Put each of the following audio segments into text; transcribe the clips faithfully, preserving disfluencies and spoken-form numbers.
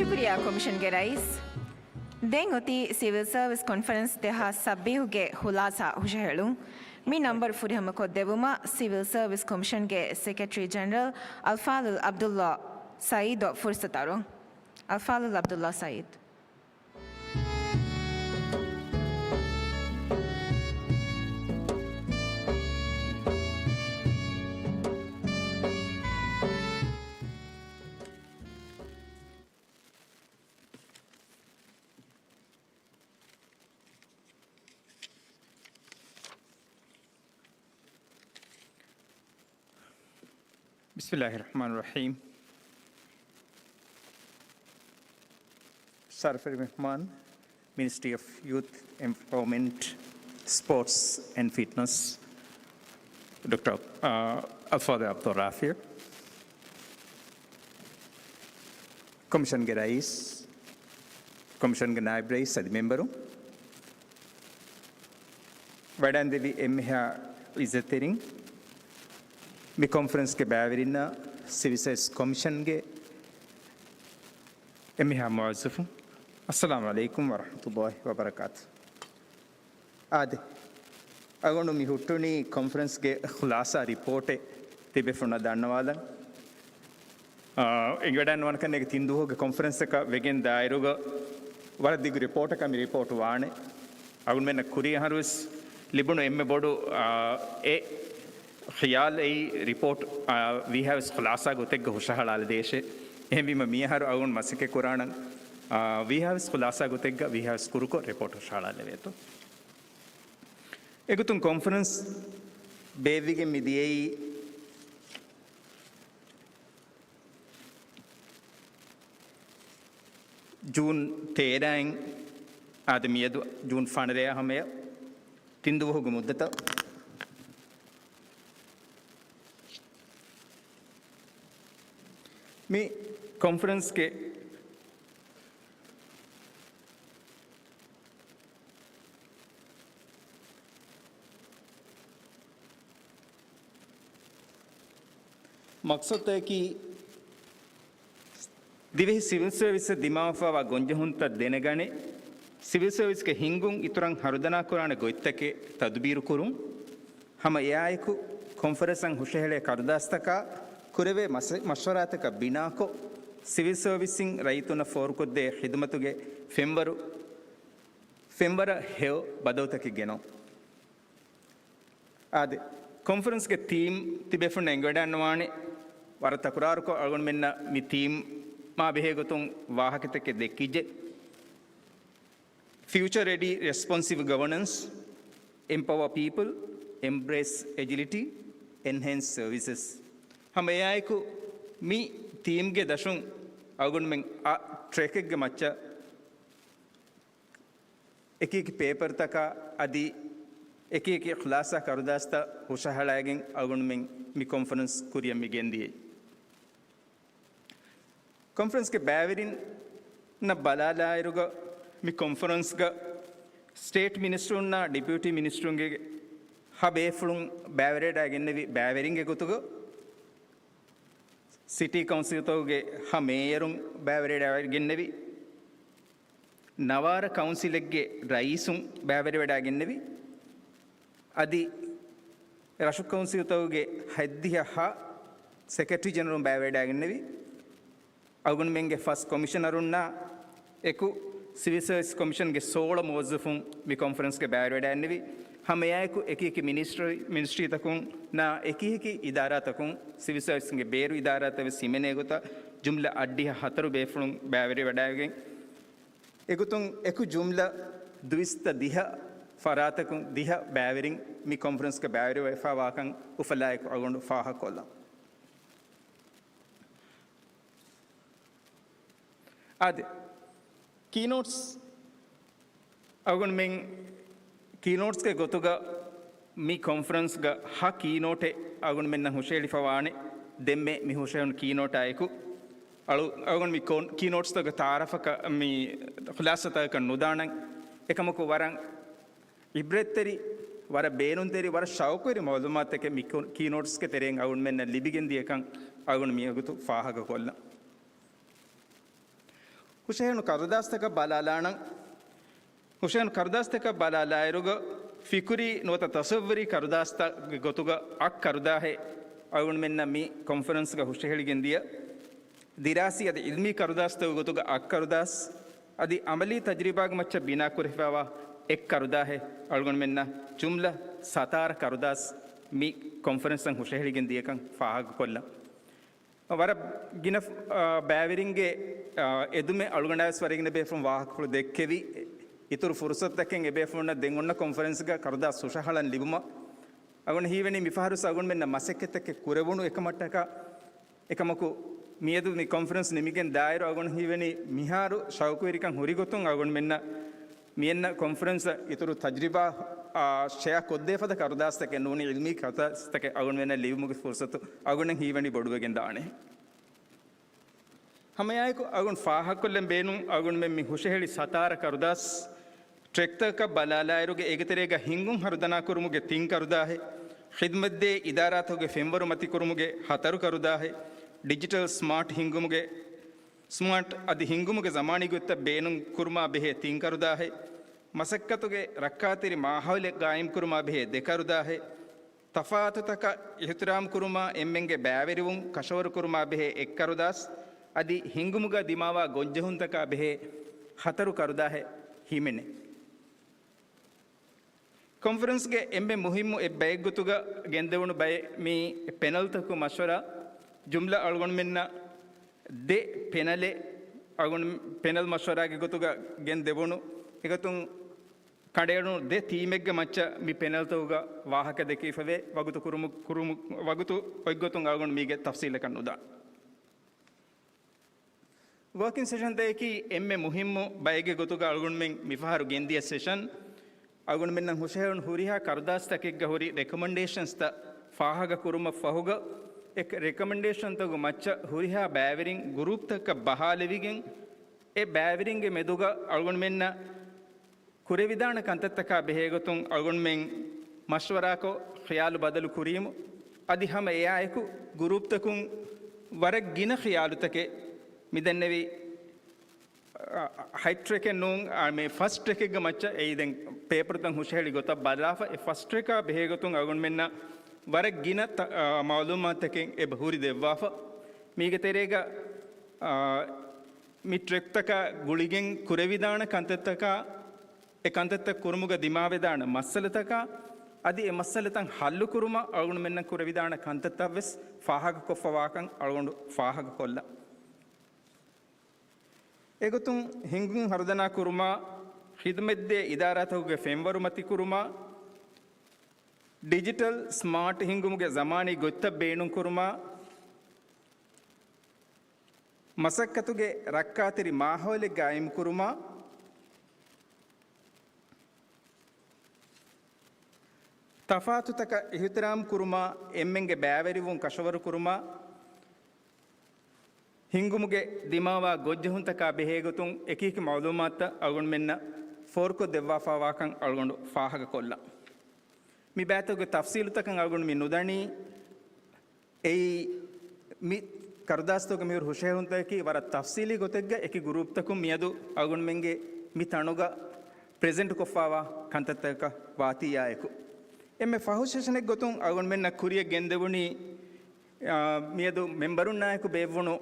ޝުކުރިއްޔާ ކޮމިޝަންގެ ރައީސް. ދެން އޮތީ ސިވިލް ސަރވިސް ކޮންފަރެންސް ދެހާސް ސައްބީހުގެ ޚުލާސާ ހުށަހެޅުން. މި ނަންބަރު ފުރިހަމަކޮށްދެއްވުމަށް ސިވިލް ސަރވިސް ކޮމިޝަންގެ ސެކްރެޓަރީ ޖެނެރަލް އަލްފާޟިލް ޢަބްދުﷲ ސަޢީދަށް ފުރުޞަތު އަރުން. އަލްފާޟިލް ޢަބްދުﷲ ސަޢީދު. بسم الله الرحمن الرحيم. ޝަރަފުވެރި މެހްމާން، މިނިސްޓްރީ އޮފް ޔޫތު އެމްޕަވަރމަންޓް، ސްޕޯޓްސް އެންޑް ފިޓްނަސް، ޑޮކްޓަރ، އާ، އަލްފާޟިލް ޢަބްދުއްރާފިޢު، ކޮމިޝަންގެ ރައީސް، ކޮމިޝަންގެ ނާއިބް ރައީސް އަދި މެމްބަރުން، ވަޑައިގެންދެވި އެންމެހާ ޢިއްޒަތްތެރިން، މި ކޮންފަރެންސްގެ ބައިވެރިންނާ، ސިވިލް ސަރވިސް ކޮމިޝަންގެ އެންމެހާ މުވައްޒަފުން، އައްސަލާމު ޢަލައިކުމް ވަރަޙްމަތުﷲ ވަބަރަކާތު. އާދެ، އަޅުގަނޑު މި ހުއްޓުނީ ކޮންފަރެންސްގެ ޚުލާސާ ރިޕޯޓެއް ތިބޭފުޅުންނަށް ދަންނަވާލަން. އާ، އެނގިވަޑައިގަންނަވާނެ ކަންނޭނގެ ތިން ދުވަހުގެ ކޮންފަރެންސަކަށް ވެގެން ދާއިރުގަ ވަރަށް ދިގު ރިޕޯޓަކަށް މި ރިޕޯޓު ވާނެ. އަޅުގަނޑުމެންނަށް ކުރީ އަހަރުވެސް ލިބުނު އެންމެ ބޮޑު، އާ، އެ ޚިޔާލް އެއީ ރިޕޯޓް، އާ، ވީހާވެސް ޚުލާސާ ގޮތެއްގަ ހުށަހަޅާލަދޭށޭ. އެހެންވީމަ މިއަހަރު އަޅުގަނޑު މަސައްކަތް ކުރާނަން، އާ، ވީހާވެސް ޚުލާސާ ގޮތެއްގަ ވީހާވެސް ކުރުކޮށް ރިޕޯޓް ހުށަހަޅާލެވޭތޯ. އެގޮތުން ކޮންފަރެންސް ބޭއްވިގެން މި ދިޔައީ ޖޫން ތޭރައިން އާދެ، މިއަދު ޖޫން ފަނަރައާ ހަމަޔަށް ތިން ދުވަހުގެ މުއްދަތަށް. މި ކޮންފަރެންސްގެ މަޤްޞަދަކީ، ދިވެހި ސިވިލް ސަރވިސަށް ދިމާވެފައިވާ ގޮންޖެހުންތައް ދެނެގަނެ، ސިވިލް ސަރވިސްގެ ހިންގުން އިތުރަށް ހަރުދަނާކުރާނެ ގޮތްތަކެއް ތަދުބީރުކުރުން. ހަމަ އެއާއެކު، ކޮންފަރެންސަށް ހުށަހެޅޭ ކަރުދާސްތަކާ ކުރެވޭ މަސް-، މަޝްވަރާތަކަށް ބިނާކޮށް، ސިވިލް ސަރވިސްއިން ރައްޔިތުންނަށް ފޯރުކޮށްދޭ ޚިދުމަތުގެ ފެންވަރު، ފެންވަރަށް ހެޔޮ ބަދަލުތަކެއް ގެނައުން. އާދެ، ކޮންފަރެންސްގެ ތީމް ތިބޭފުޅުންނަށް އެނގިވަޑައިގަންނަވާނެ. ވަރަށް ތަކުރާރުކޮށް އަޅުގަނޑުމެންނަށް މި ތީމާ ބެހޭ ގޮތުން ވާހަކަތަކެއް ދެއްކިއްޖެ. Future Ready Responsive Governance, Empower People, Embrace Agility, Enhance Services. ހަމަ އެއާއެކު މި ތީމްގެ ދަށުން އަޅުގަނޑުމެން އަށް ޓްރެކެއްގެ މައްޗަށް އެކިއެކި ޕޭޕަރުތަކާ އަދި އެކިއެކި ޚުލާސާ ކަރުދާސްތައް ހުށަހަޅައިގެން އަޅުގަނޑުމެން މި ކޮންފަރެންސް ކުރިއަށް މި ގެންދިޔައީ. ކޮންފަރެންސްގެ ބައިވެރިންނަށް ބަލާލާއިރުގަ، މި ކޮންފަރެންސްގަ ސްޓޭޓް މިނިސްޓަރުންނާ ޑެޕިއުޓީ މިނިސްޓަރުންގެ ހަ ބޭފުޅުން ބައިވެރިވެޑައިގެންނެވި ބައިވެރިންގެ ގޮތުގަ، ސިޓީ ކައުންސިލްތަކުގެ ހަ މޭޔަރުން ބައިވެރިވެޑައިގެންނެވި، ނަވާރަ ކައުންސިލެއްގެ ރައީސުން ބައިވެރިވެޑައިގެންނެވި، އަދި ރަށު ކައުންސިލްތަކުގެ ހަތްދިހަ ހަ ސެކްރެޓަރީ ޖެނެރަލުން ބައިވެރިވެޑައިގެންނެވި، އަޅުގަނޑުމެންގެ ފަސް ކޮމިޝަނަރުންނާ އެކު ސިވިލް ސަރވިސް ކޮމިޝަންގެ ސޯޅަ މުވައްޒަފުން މި ކޮންފަރެންސްގެ ބައިވެރިވެޑައިގެންނެވި. ހަމައެއާއެކު އެކިއެކި މިނިސްޓްރީ، މިނިސްޓްރީތަކުންނާ އެކިއެކި އިދާރާތަކުން، ސިވިލް ސަރވިސްގެ ބޭރު އިދާރާތައް ވެސް ހިމެނޭ ގޮތަށް ޖުމްލަ އަށްޑިހަ ހަތަރު ބޭފުޅުން ބައިވެރިވެޑައިގެން، އެގޮތުން އެކު ޖުމްލަ ދުއިސައްތަ ދިހަ ފަރާތަކުން ދިހަ ބައިވެރިން މި ކޮންފަރެންސްގެ ބައިވެރިވެފައިވާކަން އުފަލާއެކު އަޅުގަނޑު ފާހަގަކޮށްލަން. އާދެ، ކީނޯޓްސް އަޅުގަނޑުމެން ކީނޯޓްސްގެ ގޮތުގަ މި ކޮންފަރެންސްގަ ހަ ކީނޯޓެއް އަޅުގަނޑުމެންނަށް ހުށަހެޅިފަވާނެ. ދެންމެ މި ހުށަހެޅުނު ކީނޯޓާއެކު އަޅު-، އަޅުގަނޑު މި ކޯ-، ކީނޯޓްސްތަކުގެ ތައާރަފަކަށް މި ޚުލާސާތަކަކަށް ނުދާނަން. އެކަމަކު ވަރަށް އިބްރަތްތެރި، ވަރަށް ބޭނުންތެރި، ވަރަށް ޝައުޤުވެރި މައުލޫމާތުތަކެއް މި ކޯ-، ކީނޯޓްސްގެ ތެރެއިން އަޅުގަނޑުމެންނަށް ލިބިގެން ދިޔަކަން އަޅުގަނޑު މިވަގުތު ފާހަގަކޮށްލަން. ހުށަހެޅުނު ކަރުދާސްތަކަށް ބަލާލާނަން. ހުށަހެޅުނު ކަރުދާސްތަކަށް ބަލާލާއިރުގަ، ފިކުރީ ނުވަތަ ތަޞައްވުރީ ކަރުދާސްތައްގެ ގޮތުގަ އަށް ކަރުދާހެއް އަޅުގަނޑުމެންނަށް މި ކޮންފަރެންސްގަ ހުށަހެޅިގެން ދިޔަ. ދިރާސީ އަދި ޢިލްމީ ކަރުދާސްތަކުގެ ގޮތުގަ އަށް ކަރުދާސް އަދި ޢަމަލީ ތަޖްރިބާގެ މައްޗަށް ބިނާކުރެފައިވާ އެއް ކަރުދާހެއް އަޅުގަނޑުމެންނަށް ޖުމްލަ ސަތާރަ ކަރުދާސް މި ކޮންފަރެންސަށް ހުށަހެޅިގެން ދިޔަކަން ފާހަގަކޮށްލަން. ވަރަށް ގިނަ، އާ، ބައިވެރިންގެ، އާ، އެދުމެއް އަޅުގަނޑާވެސް ވަރަށް ގިނަ ބޭފުޅުން ވާހަކަފުޅު ދެއްކެވި. އިތުރު ފުރުސަތުތަކެއް އެބޭފުޅުންނަށް ދެން އޮންނަ ކޮންފަރެންސްގަ ކަރުދާސް ހުށަހަޅަން ލިބުމަށް އަޅުގަނޑު ހީވަނީ މިފަހަރު އަޅުގަނޑުމެންނަށް މަސައްކަތްތަކެއް ކުރެވުނު އެކަމަށްޓަކާ. އެކަމަކު، މިއަދު މި ކޮންފަރެންސް ނިމިގެން ދާއިރު އަޅުގަނޑު ހީވަނީ މިހާރު ޝައުޤުވެރިކަން ހުރި ގޮތުން އަޅުގަނޑުމެންނަށް މިއަންނަ ކޮންފަރެންސަށް އިތުރު ތަޖްރިބާ، އާ، ޝެއާ ކޮށްދޭ ފަދަ ކަރުދާސްތަކެއް ނޫނީ ޢިލްމީ ކަރުދާސްތަކެއް އަޅުގަނޑުމެންނަށް ލިބުމުގެ ފުރުސަތު އަޅުގަނޑަށް ހީވަނީ ބޮޑުވެގެން ދާނެ. ހަމައެއާއެކު އަޅުގަނޑު ފާހަގަކޮށްލަން ބޭނުން އަޅުގަނޑުމެން މި ހުށަހެޅި ސަތާރަ ކަރުދާސް ޓްރެކްތަކަށް ބަލާލާއިރުގެ އޭގެ ތެރޭގަ ހިންގުން ހަރުދަނާކުރުމުގެ ތިން ކަރުދާހެއް، ޚިދްމަތްދޭ އިދާރާތަކުގެ ފެންވަރު މަތިކުރުމުގެ ހަތަރު ކަރުދާހެއް، ޑިޖިޓަލް ސްމާޓް ހިންގުމުގެ، ސްމާޓް އަދި ހިންގުމުގެ ޒަމާނީ ގޮތްތައް ބޭނުން ކުރުމާ ބެހޭ ތިން ކަރުދާހެއް، މަސައްކަތުގެ ރައްކާތެރި މާހައުލެއް ގާއިމްކުރުމާ ބެހޭ ދެ ކަރުދާހެއް، ތަފާތުތަކަށް އިޙްތިރާމް ކުރުމާ އެންމެންގެ ބައިވެރިވުން ކަށަވަރު ކުރުމާ ބެހޭ އެއް ކަރުދާސް އަދި ހިންގުމުގަ ދިމާވާ ގޮންޖެހުންތަކާ ބެހޭ ހަތަރު ކަރުދާހެއް ހިމެނޭ. ކޮންފަރެންސްގެ އެންމެ މުހިއްމު އެއް ބައެއްގޮތުގަ ގެންދެވުނު ބައެއް މި ޕެނަލްތަކު މަޝްވަރާ ޖުމްލަ އަޅުގަނޑުމެންނަށް ދެ ޕެނަލެއް އަޅުގަނޑު ޕެނަލް މަޝްވަރާގެ ގޮތުގަ ގެންދެވުނު އެގޮތުން ކަނޑައެޅުނު ދެ ތީމެއްގެ މައްޗަށް މި ޕެނަލްތަކުގަ ވާހަކަ ދެކެވިފަވޭ ވަގުތު ކުރުމު، ކުރުމު، ވަގުތު އޮތްގޮތުން އަޅުގަނޑު މީގެ ތަފްސީލަކަށް ނުދާން. ވޯކިން ސެޝަންތަކަކީ އެންމެ މުހިއްމު ބައެއްގެ ގޮތުގަ އަޅުގަނޑުމެން މިފަހަރު ގެންދިޔަ ސެޝަން. އަޅުގަނޑުމެންނަށް ހުށަހެޅުނު ހުރިހާ ކަރުދާސްތަކެއްގަ ހުރި ރެކޮމެންޑޭޝަންސްތައް ފާހަގަ ކުރުމަށް ފަހުގަ، އެ ރެކޮމެންޑޭޝަންތަކުގެ މައްޗަށް ހުރިހާ ބައިވެރިން ގުރޫޕްތަކަށް ބަހާލެވިގެން، އެ ބައިވެރިންގެ މެދުގަ އަޅުގަނޑުމެންނަށް ކުރެވިދާނެ ކަންތައްތަކާ ބެހޭގޮތުން އަޅުގަނޑުމެން މަޝްވަރާކޮށް، ޚިޔާލު ބަދަލު ކުރީމު، އަދި ހަމަ އެއާއެކު ގުރޫޕްތަކުން ވަރަށް ގިނަ ޚިޔާލުތަކެއް މިދެންނެވި، އަ، ހައި ޓްރެކެއް ނޫން، އަ، މި ފަސްޓް ޓްރެކެއްގެ މައްޗަށް އެއީ ދެން ޕޭޕަރުތައް ހުށަހެޅި ގޮތަށް ބަލާފަ، އެ ފަސްޓް ޓްރެކާ ބެހޭގޮތުން އަޅުގަނޑުމެންނަށް ވަރަށް ގިނަ ތަ-، އަ، މައުލޫމާތުތަކެއް އެބަ ހުރި ދެއްވާފަ. މީގެ ތެރޭގަ، އަ، މި ޓްރެކްތަކާ ގުޅިގެން ކުރެވިދާނެ ކަންތައްތަކާ، އެ ކަންތައްތައް ކުރުމުގަ ދިމާވެދާނެ މައްސަލަތަކާ، އަދި އެ މައްސަލަތައް ހައްލުކުރުމަށް އަޅުގަނޑުމެންނަށް ކުރެވިދާނެ ކަންތައްތައްވެސް ފާހަގަކޮށްފަވާކަން އަޅުގަނޑު ފާހަގަކޮށްލަން. އެގޮތުން ހިންގުން ހަރުދަނާ ކުރުމާ، ޚިދުމަތްދޭ އިދާރާތަކުގެ ފެންވަރު މަތިކުރުމާ، ޑިޖިޓަލް ސްމާޓް ހިންގުމުގެ ޒަމާނީ ގޮތްތައް ބޭނުންކުރުމާ، މަސައްކަތުގެ ރައްކާތެރި މާހައުލެއް ގާއިމްކުރުމާ، ތަފާތުތަކަށް އިޙްތިރާމް ކުރުމާ، އެންމެންގެ ބައިވެރިވުން ކަށަވަރު ކުރުމާ، ހިންގުމުގެ ދިމާވާ ގޮންޖެހުންތަކާ ބެހޭގޮތުން އެކިއެކި މައުލޫމާތުތައް އަޅުގަނޑުމެންނަށް ފޯރުކޮށް ދެއްވާފާވާކަން އަޅުގަނޑު ފާހަގަކޮށްލަން. މި ބައިތަކުގެ ތަފްސީލުތަކަށް އަޅުގަނޑު މި ނުދަނީ. އެއީ، މި ކަރުދާސްތަކުގެ މިހުރި ހުށަހެޅުންތަކަކީ ވަރަށް ތަފްސީލީ ގޮތެއްގަ އެކި ގުރޫޕްތަކުން މިއަދު އަޅުގަނޑުމެންގެ މި ތަނުގަ ޕްރެޒެންޓް ކޮށްފާވާ ކަންތައްތަކަކަށް ވާތީއާއެކު. އެންމެ ފަހު ސެޝަނެއް ގޮތުން އަޅުގަނޑުމެންނަށް ކުރިއަށް ގެންދެވުނީ، އާ، މިއަދު މެމްބަރުންނާއެކު ބޭއްވުނު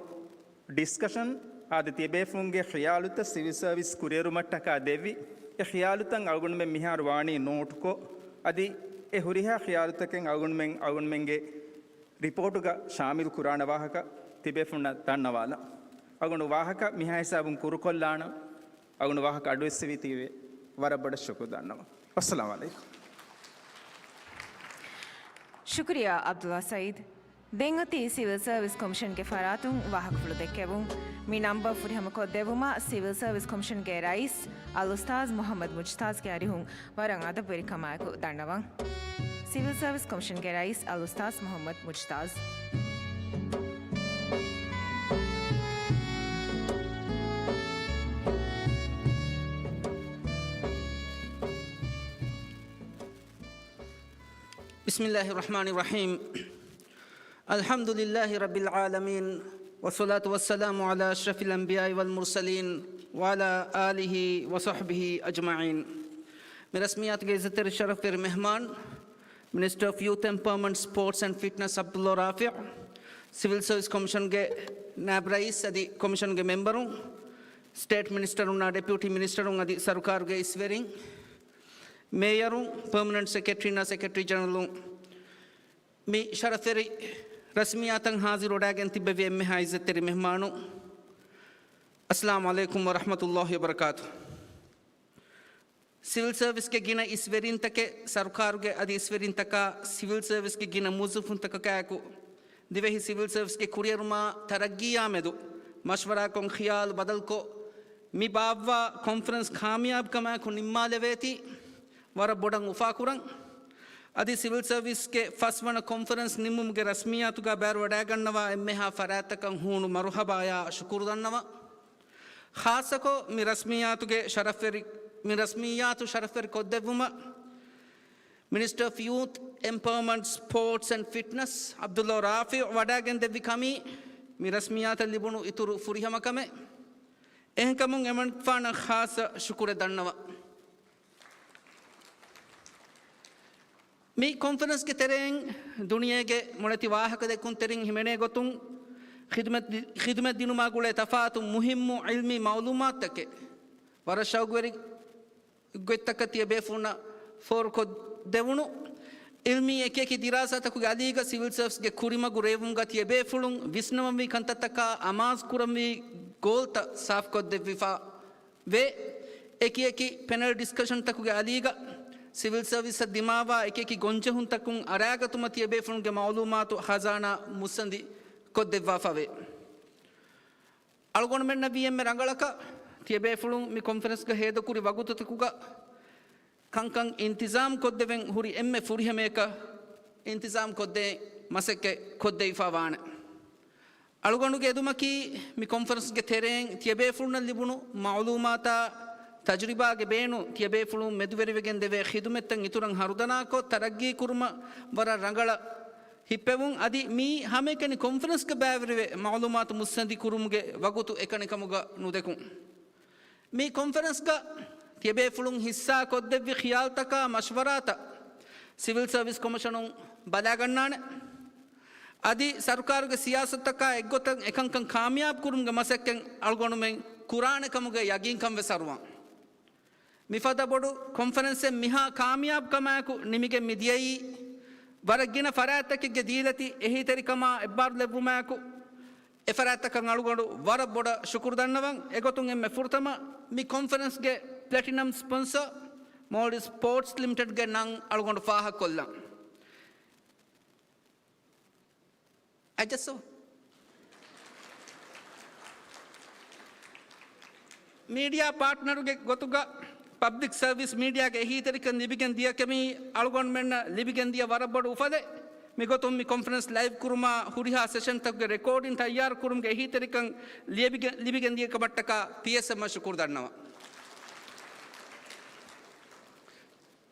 ޑިސްކަޝަން އާދެ، ތިޔަބޭފުޅުންގެ ޚިޔާލުތައް ސިވިލް ސަރވިސް ކުރިއެރުމަށްޓަކާ ދެއްވި. އެ ޚިޔާލުތައް އަޅުގަނޑުމެން މިހާރު ވާނީ ނޯޓްކޮށް، އަދި އެ ހުރިހާ ޚިޔާލުތަކެއް އަޅުގަނޑުމެން، އަޅުގަނޑުމެންގެ ރިޕޯޓުގަ ޝާމިލް ކުރާނެ ވާހަކަ ތިބޭފުޅުންނަށް ދަންނަވާލަން. އަޅުގަނޑު ވާހަކަ މިހާ ހިސާބުން ކުރުކޮށްލާނަން. އަޅުގަނޑު ވާހަކަ އަޑުއެއްސެވީތީވެ ވަރަށް ބޮޑަށް ޝުކުރު ދަންނަވަން. ވައްސަލާމް ޢަލައިކުމް. ޝުކުރިއްޔާ ޢަބްދުﷲ ސައީދު. ދެން އޮތީ ސިވިލް ސަރވިސް ކޮމިޝަންގެ ފަރާތުން ވާހަކަފުޅު ދެއްކެވުން. މި ނަންބަރު ފުރިހަމަކޮށްދެއްވުމަށް ސިވިލް ސަރވިސް ކޮމިޝަންގެ ރައީސް އަލްއުސްތާޛް މުޙައްމަދު މުޖްތާޒްގެ އަރިހުން ވަރަށް އަދަބުވެރިކަމާއެކު ދަންނަވަން. ސިވިލް ސަރވިސް ކޮމިޝަންގެ ރައީސް އަލްއުސްތާޛް މުޙައްމަދު މުޖްތާޒް. بسم الله الرحمن الرحيم. الحمد لله رب العالمين، والصلاة والسلام على أشرف الأنبياء والمرسلين، وعلى آله وصحبه أجمعين. މި ރަސްމިއްޔާތުގެ އިއްޒަތްތެރި ޝަރަފްވެރި މެހްމާން، މިނިސްޓަރ އޮފް ޔޫތު އެމްޕަވަރމަންޓް، ސްޕޯޓްސް އެންޑް ފިޓްނަސް ޢަބްދުﷲ ރާފިޢު، ސިވިލް ސަރވިސް ކޮމިޝަންގެ ނާއިބު ރައީސް އަދި ކޮމިޝަންގެ މެމްބަރުން، ސްޓޭޓް މިނިސްޓަރުންނާ ޑެޕިއުޓީ މިނިސްޓަރުން އަދި ސަރުކާރުގެ އިސްވެރިން، މޭޔަރުން، ޕަރމަނެންޓް ސެކްރެޓަރީންނާ ސެކްރެޓަރީ ޖެނެރަލުން، މި ޝަރަފްވެރި ރަސްމިއްޔާތަށް ހާޒިރުވެވަޑައިގެން ތިއްބެވި އެންމެހާ އިއްޒަތްތެރި މެހްމާނުން، އައްސަލާމު ޢަލައިކުމް ވަރަޙްމަތުﷲި ވަބަރަކާތުހު. ސިވިލް ސަރވިސްގެ ގިނަ އިސްވެރިންތަކެއް، ސަރުކާރުގެ އަދި އިސްވެރިންތަކާ ސިވިލް ސަރވިސްގެ ގިނަ މުވައްޒަފުންތަކަކާއެކު، ދިވެހި ސިވިލް ސަރވިސްގެ ކުރިއެރުމާ ތަރައްގީއާ މެދު މަޝްވަރާކޮށް، ޚިޔާލު ބަދަލުކޮށް، މި ބާއްވާ ކޮންފަރެންސް ކާމިޔާބުކަމާއެކު ނިންމާލެވޭތީ، ވަރަށް ބޮޑަށް އުފާކުރަން. އަދި ސިވިލް ސަރވިސްގެ ފަސްވަނަ ކޮންފަރެންސް ނިންމުމުގެ ރަސްމިއްޔާތުގަ ބައިވެރިވަޑައިގަންނަވާ އެންމެހާ ފަރާތްތަކަށް ހޫނު މަރުޙަބާޔާ ޝުކުރު ދަންނަވަން. ޚާއްޞަކޮށް މި ރަސްމިއްޔާތުގެ ޝަރަފްވެރި، މި ރަސްމިއްޔާތު ޝަރަފްވެރި ކޮށްދެއްވުމަށް މިނިސްޓަރ އޮފް ޔޫތު އެމްޕަވަރމަންޓް، ސްޕޯޓްސް އެންޑް ފިޓްނަސް ޢަބްދުﷲ ރާފިޢު ވަޑައިގެންދެއްވި ކަމީ މި ރަސްމިއްޔާތަށް ލިބުނު އިތުރު ފުރިހަމަ ކަމެއް. އެހެންކަމުން އެމަނިކުފާނަށް ޚާއްޞަ ޝުކުރެއް ދަންނަވަން. މި ކޮންފަރެންސްގެ ތެރެއިން ދުނިޔޭގެ މޮޅެތި ވާހަކަދެއްކުންތެރިން ހިމެނޭ ގޮތުން ޚިދުމަތް، ޚިދުމަތް ދިނުމާ ގުޅޭ ތަފާތު މުހިއްމު ޢިލްމީ މަޢުލޫމާތުތަކެއް ވަރަށް ޝައުގުވެރި ގޮތްތަކަށް ތިޔަބޭފުޅުންނަށް ފޯރުކޮށްދެވުނު. ޢިލްމީ އެކިއެކި ދިރާސާތަކުގެ އަލީގަ ސިވިލް ސަރވިސްގެ ކުރިމަގު ރޭވުމުގަ ތިޔަބޭފުޅުން ވިސްނަވަންވީ ކަންތައްތަކާ އަމާޒުކުރަންވީ ގޯލްތައް ސާފުކޮށްދެއްވިފަ ވޭ. އެކިއެކި ޕެނަލް ޑިސްކަޝަންތަކުގެ އަލީގަ ސިވިލް ސަރވިސަށް ދިމާވާ އެކިއެކި ގޮންޖެހުންތަކުން އަރާގަތުމަށް ތިޔަބޭފުޅުންގެ މަޢުލޫމާތު ޚަޒާނާ މުއްސަނދި ކޮށްދެއްވާފަ ވޭ. އަޅުގަނޑުމެންނަށް ވީ އެންމެ ރަނގަޅަކަށް ތިޔަބޭފުޅުން މި ކޮންފަރެންސްގަ ހޭދަކުރި ވަގުތުތަކުގަ ކަންކަން އިންތިޒާމް ކޮށްދެވެން ހުރި އެންމެ ފުރިހަމަޔަކަށް އިންތިޒާމް ކޮށްދޭން މަސައްކަތް ކޮށްދެވިފަ ވާނެ. އަޅުގަނޑުގެ އެދުމަކީ، މި ކޮންފަރެންސްގެ ތެރެއިން ތިޔަބޭފުޅުންނަށް ލިބުނު މަޢުލޫމާތާ ތަޖުރިބާގެ ބޭނުން ތިޔަބޭފުޅުން މެދުވެރިވެގެން ދެވޭ ޚިދުމަތްތައް އިތުރަށް ހަރުދަނާކޮށް، ތަރައްގީކުރުމަށް ވަރަށް ރަނގަޅަށް ހިއްޕެވުން. އަދި މީ ހަމައެކަނި ކޮންފަރެންސްގަ ބައިވެރިވެ، މަޢުލޫމާތު މުއްސަނދި ކުރުމުގެ ވަގުތު އެކަނިކަމުގަ ނުދެކުން. މި ކޮންފަރެންސްގަ ތިޔަބޭފުޅުން ހިއްސާ ކޮށްދެއްވި ޚިޔާލުތަކާ މަޝްވަރާތައް ސިވިލް ސަރވިސް ކޮމިޝަނުން ބަލާގަންނާނެ. އަދި ސަރުކާރުގެ ސިޔާސަތުތަކާ އެއްގޮތަށް އެކަންކަން ކާމިޔާބު ކުރުމުގެ މަސައްކަތް އަޅުގަނޑުމެން ކުރާނެ ކަމުގެ ޔަގީންކަން ވެސް އަރުވަން. މިފަދަ ބޮޑު ކޮންފަރެންސެއް މިހާ ކާމިޔާބުކަމާއެކު ނިމިގެން މިދިޔައީ، ވަރަށް ގިނަ ފަރާތްތަކެއްގެ ދީލަތި އެހީތެރިކަމާ އެއްބާރުލެއްވުމާއެކު، އެފަރާތްތަކަށް އަޅުގަނޑު ވަރަށް ބޮޑަށް ޝުކުރު ދަންނަވަން. އެގޮތުން އެންމެ ފުރަތަމަ މި ކޮންފަރެންސްގެ ޕްލެޓިނަމް ސްޕޮންސަ މޯލްޑިވްސް ޕޯޓްސް ލިމިޓެޑްގެ ނަން އަޅުގަނޑު ފާހަގަކޮށްލަން. އަޖަސް ސަރ. މީޑިއާ ޕާޓްނަރުގެ ގޮތުގަ ޕަބްލިކް ސަރވިސް މީޑިއާގެ އެހީތެރިކަން ލިބިގެން ދިޔަކަމީ އަޅުގަނޑުމެންނަށް ލިބިގެން ދިޔަ ވަރަށް ބޮޑު އުފަލެއް. މިގޮތުން މި ކޮންފަރެންސް ލައިވް ކުރުމާ ހުރިހާ ސެޝަންތަކުގެ ރެކޯޑިން ތައްޔާރު ކުރުމުގެ އެހީތެރިކަން ލިޔެބިގެ-، ލިބިގެން ދިޔަ ކަމަށްޓަކާ ޕީއެސްއެމްއަށް ޝުކުރު ދަންނަވަން.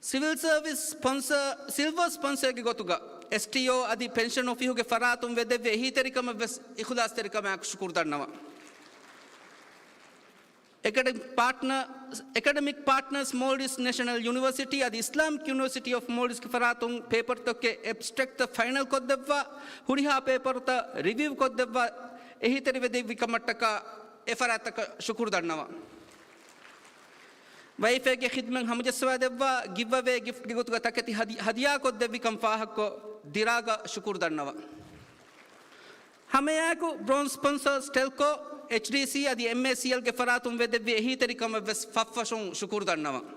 ސިވިލް ސަރވިސް ސްޕޮންސަ، ސިލްވަ ސްޕޮންސަގެ ގޮތުގަ އެސްޓީއޯ އަދި ޕެންޝަން އޮފީހުގެ ފަރާތުން ވެދެއްވި އެހީތެރިކަމަށް ވެސް އިޚުލާސްތެރިކަމާއެކު ޝުކުރު ދަންނަވަން. އެކަޑެމިކް ޕާޓްނަ، އެކަޑެމިކް ޕާޓްނަރސް މޯލްޑިވްސް ނޭޝަނަލް ޔުނިވަރސިޓީ އަދި އިސްލާމިކް ޔުނިވަރސިޓީ އޮފް މޯލްޑިވްސްގެ ފަރާތުން ޕޭޕަރުތަކެއް އެބްސްޓްރެކްޓްތައް ފައިނަލް ކޮށްދެއްވާ، ހުރިހާ ޕޭޕަރުތައް ރިވިއު ކޮށްދެއްވާ، އެހީތެރިވެދެއްވި ކަމަށްޓަކާ އެ ފަރާތްތަކަށް ޝުކުރު ދަންނަވަން. ވައިފައިގެ ޚިދުމަތް ހަމަޖައްސަވާދެއްވާ، ގިވްއަވޭ ގިފްޓްގެ ގޮތުގަ ތަކެތި ހަދި-، ހަދިޔާކޮށްދެއްވިކަން ފާހަގަކޮށް، ދިރާގަ ޝުކުރު ދަންނަވަން. ހަމައެއާއެކު ބްރޯންޒް ސްޕޮންސަރ ސްޓެލްކޯ، އެޗްޑީސީ އަދި އެމްއޭސީއެލްގެ ފަރާތުން ވެދެއްވި އެހީތެރިކަމަށް ވެސް ފަށްފަށުން ޝުކުރު ދަންނަވަން.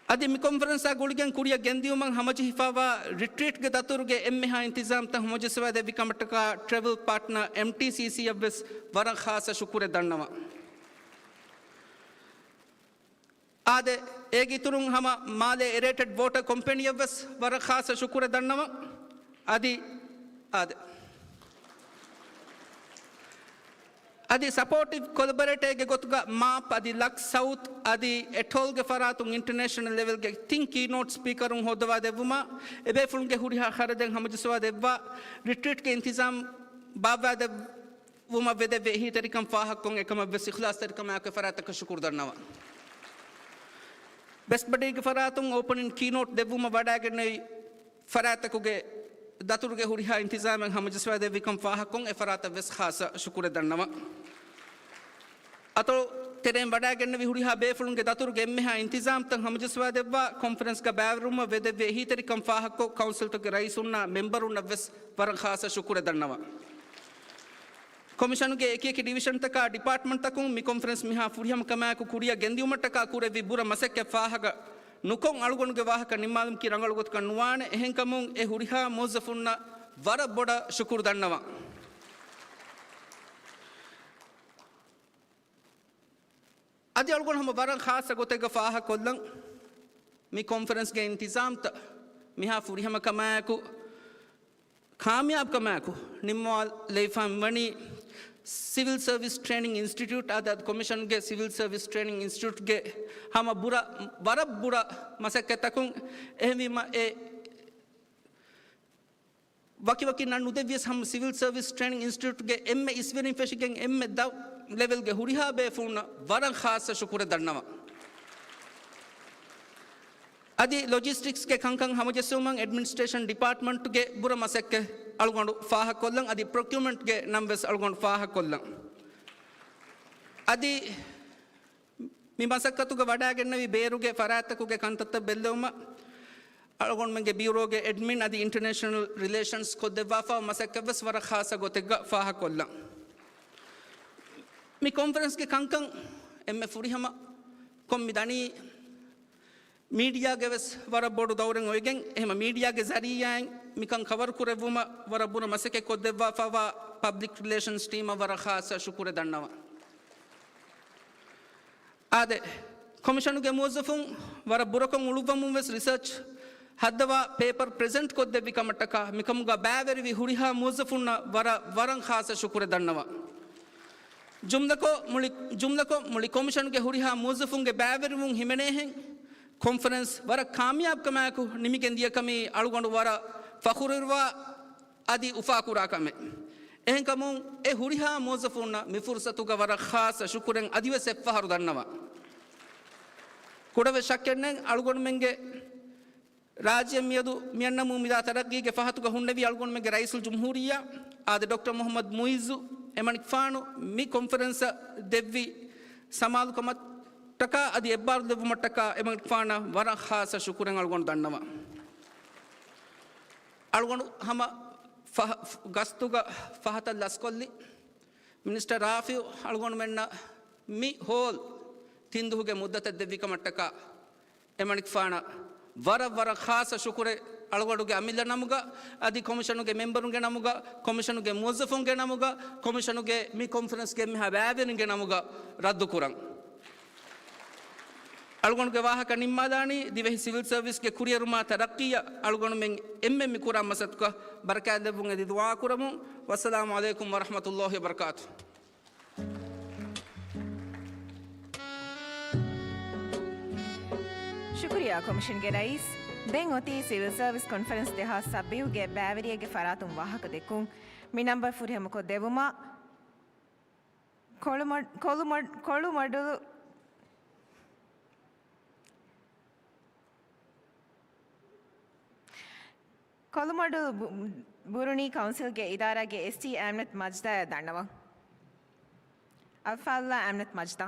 އަދި މި ކޮންފަރެންސާ ގުޅިގެން ކުރިއަށް ގެންދިޔުމަށް ހަމަޖެހިފައިވާ ރިޓްރީޓްގެ ދަތުރުގެ އެންމެހާ އިންތިޒާމްތައް ހަމަޖައްސަވާދެއްވި ކަމަށްޓަކާ ޓްރެވެލް ޕާޓްނަރ އެމްޓީސީސީއަށް ވެސް ވަރަށް ޚާއްޞަ ޝުކުރެއް ދަންނަވަން. އާދެ، އޭގެ އިތުރުން ހަމަ މާލޭ އެރޭޓެޑް ވޯޓަރ ކޮމްޕެނީއަށް ވެސް ވަރަށް ޚާއްޞަ ޝުކުރެއް ދަންނަވަން. އަދި، އާދެ. އަދި ސަޕޯޓިވް ކޮލަބަރޭޓަރގެ ގޮތުގަ މާޕް އަދި ލަކްސް ސައުތް އަދި އެޓޯލްގެ ފަރާތުން އިންޓަރނޭޝަނަލް ލެވެލްގެ ތިން ކީ ނޯޓް ސްޕީކަރުން ހޯއްދަވާ ދެއްވުމަށް އެބޭފުޅުންގެ ހުރިހާ ޚަރަދެއް ހަމަޖައްސަވާ ދެއްވާ ރިޓްރީޓްގެ އިންތިޒާމް ބާއްވާ ދެއް-، ވުމަށް ވެދެއްވި އެހީތެރިކަން ފާހަގަކޮށް އެކަމަށްވެސް އިޚްލާޞްތެރިކަމާއެކު އެފަރާތްތަކަށް ޝުކުރު ދަންނަވަން. ބެސްޓް ބަޑީގެ ފަރާތުން އޯޕަނިން ކީނޯޓް ދެއްވުމަށް ވަޑައިގެންނެވި ފަރާތްތަކުގެ ދަތުރުގެ ހުރިހާ އިންތިޒާމެއް ހަމަޖައްސަވާދެއްވިކަން ފާހަގަކޮށް އެފަރާތަށްވެސް ޚާއްޞަ ޝުކުރެއް ދަންނަވަން. އަތޮޅު ތެރެއިން ވަޑައިގެންނެވި ހުރިހާ ބޭފުޅުންގެ ދަތުރުގެ އެންމެހާ އިންތިޒާމްތައް ހަމަޖައްސަވާދެއްވާ ކޮންފަރެންސްގަ ބައިވެރިވުމަށް ވެދެއްވި އެހީތެރިކަން ފާހަގަކޮށް ކައުންސިލްތަކުގެ ރައީސުންނާ މެމްބަރުންނަށްވެސް ވަރަށް ޚާއްޞަ ޝުކުރެއް ދަންނަވަން. ކޮމިޝަނުގެ އެކިއެކި ޑިވިޝަންތަކާ ޑިޕާޓްމަންޓްތަކުން މި ކޮންފަރެންސް މިހާ ފުރިހަމަކަމާއެކު ކުރިއަށް ގެންދިއުމަށްޓަކާ ކުރެއްވި ބުރަ މަސައްކަތް ފާހަގަ ނުކޮށް އަޅުގަނޑުގެ ވާހަކަ ނިންމާލުމަކީ ރަނގަޅު ގޮތަކަށް ނުވާނެ. އެހެންކަމުން އެ ހުރިހާ މުވައްޒަފުންނަށް ވަރަށް ބޮޑަށް ޝުކުރު ދަންނަވަން. އަދި އަޅުގަނޑު ހަމަ ވަރަށް ޚާއްޞަ ގޮތެއްގަ ފާހަގަކޮށްލަން. މި ކޮންފަރެންސްގެ އިންތިޒާމްތައް މިހާ ފުރިހަމަކަމާއެކު ކާމިޔާބުކަމާއެކު ނިންމަވާލައިފަ ވަނީ ސިވިލް ސަރވިސް ޓްރޭނިން އިންސްޓިޓިއުޓް އާދެ، އަދި ކޮމިޝަންގެ ސިވިލް ސަރވިސް ޓްރޭނިން އިންސްޓިޓިއުޓްގެ ހަމަ ބުރަ، ވަރަށް ބުރަ މަސައްކަތްތަކުން. އެހެންވީމަ އެ ވަކިވަކި ނަން ނުދެއްވިޔަސް ހަމަ ސިވިލް ސަރވިސް ޓްރޭނިން އިންސްޓިޓިއުޓްގެ އެންމެ އިސްވެރިން ފެށިގެން އެންމެ ދަށް ލެވެލްގެ ހުރިހާ ބޭފުޅުންނަށް ވަރަށް ޚާއްޞަ ޝުކުރެއް ދަންނަވަން. އަދި ލޮޖިސްޓިކްސްގެ ކަންކަން ހަމަޖެއްސުމަށް އެޑްމިނިސްޓްރޭޝަން ޑިޕާޓްމަންޓްގެ ބުރަ މަސައްކަތް އަޅުގަނޑު ފާހަގަކޮށްލަން. އަދި ޕްރޮކިއުމަންޓްގެ ނަންވެސް އަޅުގަނޑު ފާހަގަކޮށްލަން. އަދި މި މަސައްކަތުގަ ވަޑައިގެންނެވި ބޭރުގެ ފަރާތްތަކުގެ ކަންތައްތައް ބެއްލެވުމަށް އަޅުގަނޑުމެންގެ ބިއުރޯގެ އެޑްމިން އަދި އިންޓަރނޭޝަނަލް ރިލޭޝަންސް ކޮށްދެއްވާފަ މަސައްކަތްވެސް ވަރަށް ޚާއްޞަ ގޮތެއްގަ ފާހަގަކޮށްލަން. މި ކޮންފަރެންސްގެ ކަންކަން އެންމެ ފުރިހަމަ ކޮށް މި ދަނީ މީޑިއާގެ ވެސް ވަރަށް ބޮޑު ދައުރެއް އޮވެގެން، އެހެމަ މީޑިއާގެ ޒަރީއާއިން މިކަން ކަވަރު ކުރެއްވުމަށް ވަރަށް ބުރަ މަސައްކަތް ކޮށްދެއްވާފައިވާ ޕަބްލިކް ރިލޭޝަންސް ޓީމަށް ވަރަށް ޚާއްޞަ ޝުކުރެއް ދަންނަވަން. އާދެ، ކޮމިޝަނުގެ މުވައްޒަފުން ވަރަށް ބުރަކޮށް އުޅުއްވަމުން ވެސް ރިސާޗް ހައްދަވާ ޕޭޕަރ ޕްރެޒެންޓް ކޮށްދެއްވި ކަމަށްޓަކާ މިކަމުގަ ބައިވެރިވި ހުރިހާ މުވައްޒަފުންނަށް ވަރަށް، ވަރަށް ޚާއްޞަ ޝުކުރެއް ދަންނަވަން. ޖުމްލަކޮށް މުޅި، ޖުމްލަކޮށް މުޅި ކޮމިޝަނުގެ ހުރިހާ މުވައްޒަފުންގެ ބައިވެރިވުން ހިމެނޭހެން ކޮންފަރެންސް ވަރަށް ކާމިޔާބުކަމާއެކު ނިމިގެން ދިޔަކަމީ އަޅުގަނޑު ވަރަށް ފަޚުރުވެރިވާ އަދި އުފާކުރާ ކަމެއް. އެހެންކަމުން އެ ހުރިހާ މުވައްޒަފުންނަށް މި ފުރުސަތުގަ ވަރަށް ޚާއްޞަ ޝުކުރެއް އަދިވެސް އެއްފަހަރު ދަންނަވަން. ކުޑަވެސް ޝައްކެއްނެތް އަޅުގަނޑުމެންގެ ރާއްޖެ މިއަދު މިއަންނަމުން މިދާ ތަރައްގީގެ ފަހަތުގަ ހުންނެވި އަޅުގަނޑުމެންގެ ރައީސުލްޖުމްހޫރިއްޔާ އާދެ، ޑޮކްޓަރ މުޙައްމަދު މުޢިއްޒު އެމަނިކުފާނު މި ކޮންފަރެންސަށް ދެއްވި ސަމާލުކަމަށްޓަކާ އަދި އެއްބާރުލެއްވުމަށްޓަކާ އެމަނިކުފާނަށް ވަރަށް ޚާއްޞަ ޝުކުރެއް އަޅުގަނޑު ދަންނަވަން. އަޅުގަނޑު ހަމަ ފަހަ، ގަސްތުގަ ފަހަތަށް ލަސްކޮށްލި މިނިސްޓަރ ރާފިޢު އަޅުގަނޑުމެންނަށް މި ހޯލް ތިން ދުހުގެ މުއްދަތެއް ދެއްވި ކަމަށްޓަކާ އެމަނިކުފާނަށް ވަރަށް، ވަރަށް ޚާއްޞަ ޝުކުރެއް އަޅުގަނޑުގެ އަމިއްލަ ނަމުގަ، އަދި ކޮމިޝަނުގެ މެމްބަރުންގެ ނަމުގަ، ކޮމިޝަނުގެ މުވައްޒަފުންގެ ނަމުގަ، ކޮމިޝަނުގެ މި ކޮންފަރެންސްގެ އެންމެހާ ބައިވެރިންގެ ނަމުގަ ރައްދުކުރަން. އަޅުގަނޑުގެ ވާހަކަ ނިންމާލާނީ ދިވެހި ސިވިލް ސަރވިސްގެ ކުރިއެރުމާ ތަރައްޤީއަށް އަޅުގަނޑުމެން އެންމެން މި ކުރާ މަސައްކަތަށް ބަރަކާތްލެއްވުން އެދި ދުޢާކުރަމުން. ވައްސަލާމު ޢަލައިކުމް ވަރަޙްމަތުﷲ ވަބަރަކާތު. ޝުކުރިއްޔާ ކޮމިޝަންގެ ރައީސް. ދެން އޮތީ ސިވިލް ސަރވިސް ކޮންފަރެންސް ދެހާސް ސައްބީހުގެ ބައިވެރިއެއްގެ ފަރާތުން ވާހަކަ ދެއްކުން. މި ނަންބަރު ފުރިހަމަކޮށް ދެއްވުމަށް ކޮޅުމަ، ކޮޅުމަ، ކޮޅުމަޑުލު، ކޮޅުމަޑުލު ބު، ބުރުނީ ކައުންސިލްގެ އިދާރާގެ އެސްޓީ އާމިނަތު މަޖްދާއަށް ދަންނަވަން. އަލްފާޟިލާ އާމިނަތު މަޖްދާ.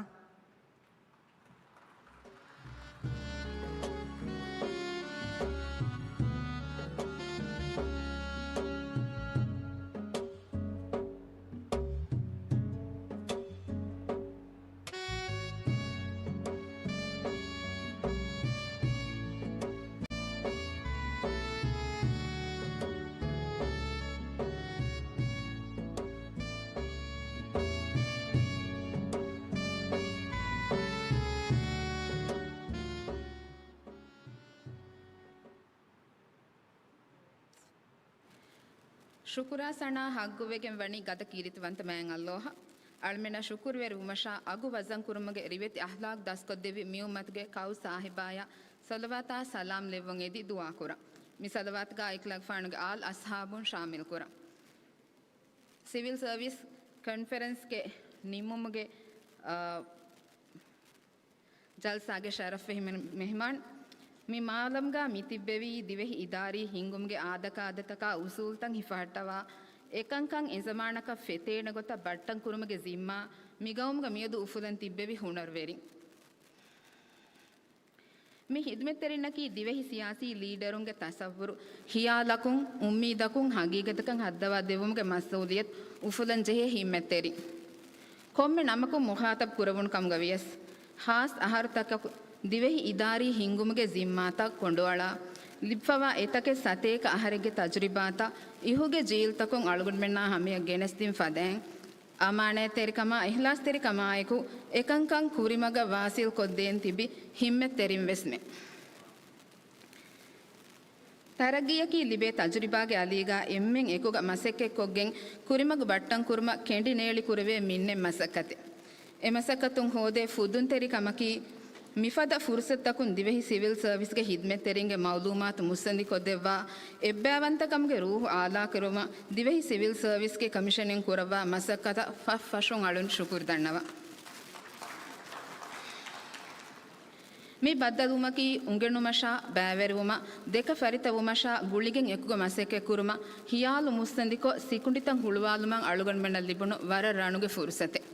ޝުކުރާ ސަނާ ޙައްޤުވެގެން ވަނީ ގަދަ ކީރިތިވަންތަ މާތް ﷲ އަށް. އަޅުމެންނަށް ޝުކުރުވެރިވުމަށާ، އަގު ވަޒަންކުރުމުގެ ރިވެތި އަޚްލާޤް ދަސްކޮށްދެއްވި މިއުއްމަތުގެ ކައު ސާހިބާޔަށް ޞަލަވާތާ ސަލާމް ލެއްވުން އެދި ދުޢާކުރަން. މި ޞަލަވާތުގައި އިކްލާގެފާނުގެ އާލް އަޞްޙާބުން ޝާމިލްކުރަން. ސިވިލް ސަރވިސް ކޮންފަރެންސްގެ ނިމުމުގެ، އާ، ޖަލްސާގެ ޝަރަފްވެ ހިމެނު މެހްމާން، މި މާލަމްގަ މި ތިއްބެވީ ދިވެހި އިދާރީ ހިންގުމުގެ އާދަކާދަތަކާ އުސޫލްތައް ހިފަހައްޓަވާ، އެކަންކަން އެޒަމާނަކަށް ފެތޭނެ ގޮތަށް ބައްޓަން ކުރުމުގެ ޒިންމާ މިގައުމުގަ މިއަދު އުފުލަން ތިއްބެވި ހުނަރުވެރިން. މި ހިދުމަތްތެރިންނަކީ ދިވެހި ސިޔާސީ ލީޑަރުންގެ ތަސައްވުރު، ހިޔާލަކުން، އުއްމީދަކުން ހަގީގަތަކަށް ހައްދަވާ ދެއްވުމުގެ މަސްއޫލިއްޔަތު އުފުލަން ޖެހޭ ހިތްމަތްތެރިން. ކޮންމެ ނަމަކުން މުޚާތަބް ކުރެވުނު ކަމުގަ ވިޔަސް، ހާސް އަހަރުތަކަކު ދިވެހި އިދާރީ ހިންގުމުގެ ޒިންމާތައް ކޮނޑުއަޅާ، ލިބިފަވާ އެތަކެއް ސަތޭކަ އަހަރެއްގެ ތަޖުރިބާތައް އިހުގެ ޖީލްތަކުން އަޅުގަނޑުމެންނާ ހަމަޔަށް ގެނެސްދިން ފަދައިން، އަމާނާތްތެރިކަމާ، އިހްލާސްތެރިކަމާއެކު އެކަންކަން ކުރިމަގަށް ވާސިލްކޮށްދޭން ތިބި ހިތްމަތްތެރިން ވެސްމެ. ތަރައްގީއަކީ ލިބޭ ތަޖުރިބާގެ އަލީގަ އެންމެން އެކުގަ މަސައްކަތްކޮށްގެން ކުރިމަގު ބައްޓަންކުރުމަށް ކެނޑިނޭޅި ކުރެވޭ މިންނެތް މަސައްކަތެއް. އެ މަސައްކަތުން ހޯދޭ ފުދުންތެރިކަމަކީ، މިފަދަ ފުރުސަތުތަކުން ދިވެހި ސިވިލް ސަރވިސްގެ ހިދުމަތްތެރިންގެ މައުލޫމާތު މުއްސަނދިކޮށްދެއްވާ، އެއްބައިވަންތަކަމުގެ ރޫހު އާލާކުރުމަށް ދިވެހި ސިވިލް ސަރވިސްގެ ކޮމިޝަނުން ކުރައްވާ މަސައްކަތަށް ފަށްފަށުން އަޅުން ޝުކުރު ދަންނަވަން. މި ބައްދަލުވުމަކީ އުނގެނުމަށާ، ބައިވެރިވުމަށް، ދެކަ ފަރިތަވުމަށާ، ގުޅިގެން އެކުގަ މަސައްކަތްކުރުމަށް، ހިޔާލު މުއްސަނދިކޮށް، ސިކުނޑިތައް ހުޅުވާލުމަށް އަޅުގަނޑުމެންނަށް ލިބުނު ވަރަށް ރަނުގެ ފުރުސަތެއް.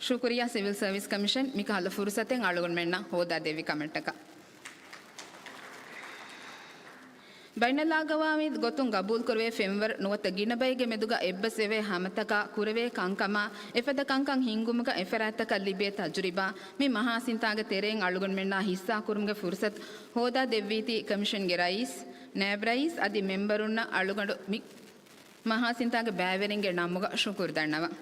ޝުކުރިއްޔާ ސިވިލް ސަރވިސް ކޮމިޝަން މިކަހަލަ ފުރުސަތެއް އަޅުގަނޑުމެންނަށް ހޯދާދެއްވި ކަމަށްޓަކާ. ބައިނަލްއަގްވާމީ ގޮތުން ގަބޫލުކުރެވޭ ފެންވަރު ނުވަތަ ގިނަ ބައެއްގެ މެދުގަ އެއްބަސްވެވޭ ހަމަތަކާ ކުރެވޭ ކަންކަމާ، އެފަދަ ކަންކަން ހިންގުމުގަ އެފަރާތްތަކަށް ލިބޭ ތަޖުރިބާ، މި މަހާސިންތާގެ ތެރެއިން އަޅުގަނޑުމެންނާ ހިއްސާކުރުމުގެ ފުރުސަތު ހޯދާ ދެއްވީތީ ކޮމިޝަންގެ ރައީސް، ނައިބް ރައީސް އަދި މެމްބަރުންނަށް އަޅުގަނޑު މި މަހާސިންތާގެ ބައިވެރިންގެ ނަމުގަ ޝުކުރު ދަންނަވަން.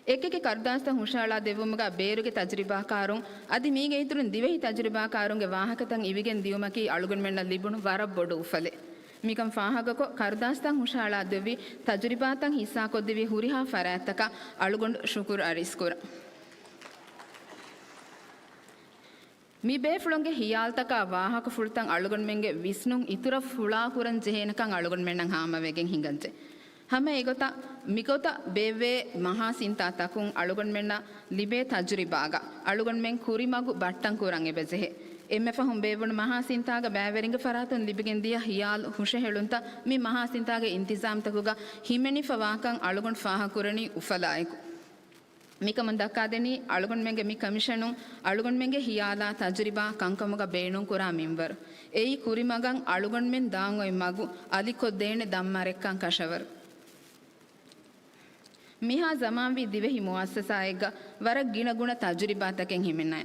އެކިއެކި ކަރުދާސްތައް ހުށަހަޅާ ދެއްވުމުގަ ބޭރުގެ ތަޖުރިބާކާރުން އަދި މީގެ އިތުރުން ދިވެހި ތަޖުރިބާކާރުންގެ ވާހަކަތައް އިވިގެން ދިޔުމަކީ އަޅުގަނޑުމެންނަށް ލިބުނު ވަރަށް ބޮޑު އުފަލެއް. މިކަން ފާހަގަކޮށް، ކަރުދާސްތައް ހުށަހަޅާ ދެއްވި، ތަޖުރިބާތައް ހިއްސާކޮށްދެއްވި ހުރިހާ ފަރާތްތަކަށް އަޅުގަނޑު ޝުކުރު އަރިސްކުރަން. މި ބޭފުޅުންގެ ހިޔާލުތަކާ ވާހަކަފުޅުތައް އަޅުގަނޑުމެންގެ ވިސްނުން އިތުރަށް ފުޅާކުރަން ޖެހޭނެކަން އަޅުގަނޑުމެންނަށް ހާމަވެގެން ހިނގައްޖެ. ހަމަ އެގޮތަށް މިގޮތަށް ބޭއްވޭ މަހާސިންތާތަކުން އަޅުގަނޑުމެންނަށް ލިބޭ ތަޖުރިބާގަ އަޅުގަނޑުމެން ކުރިމަގު ބައްޓަން ކުރަން އެބަޖެހޭ. އެންމެ ފަހުން ބޭއްވުނު މަހާސިންތާގަ ބައިވެރިންގެ ފަރާތުން ލިބިގެން ދިޔަ ހިޔާލު ހުށަހެޅުންތައް މި މަހާސިންތާގެ އިންތިޒާމްތަކުގަ ހިމެނިފަވާކަން އަޅުގަނޑު ފާހަގަކުރަނީ އުފަލާއެކު. މިކަމުން ދައްކާދެނީ، އަޅުގަނޑުމެންގެ މި ކޮމިޝަނުން އަޅުގަނޑުމެންގެ ހިޔާލާ ތަޖުރިބާ ކަންކަމުގަ ބޭނުންކުރާ މިންވަރު. އެއީ ކުރިމަގަށް އަޅުގަނޑުމެން ދާން އޮތް މަގު އަލިކޮށްދޭނެ ދަންމަރެއްކަން ކަށަވަރު. މިހާ ޒަމާންވީ ދިވެހި މުއައްސަސާއެއްގަ ވަރަށް ގިނަގުނަ ތަޖުރިބާތަކެއް ހިމެނޭ.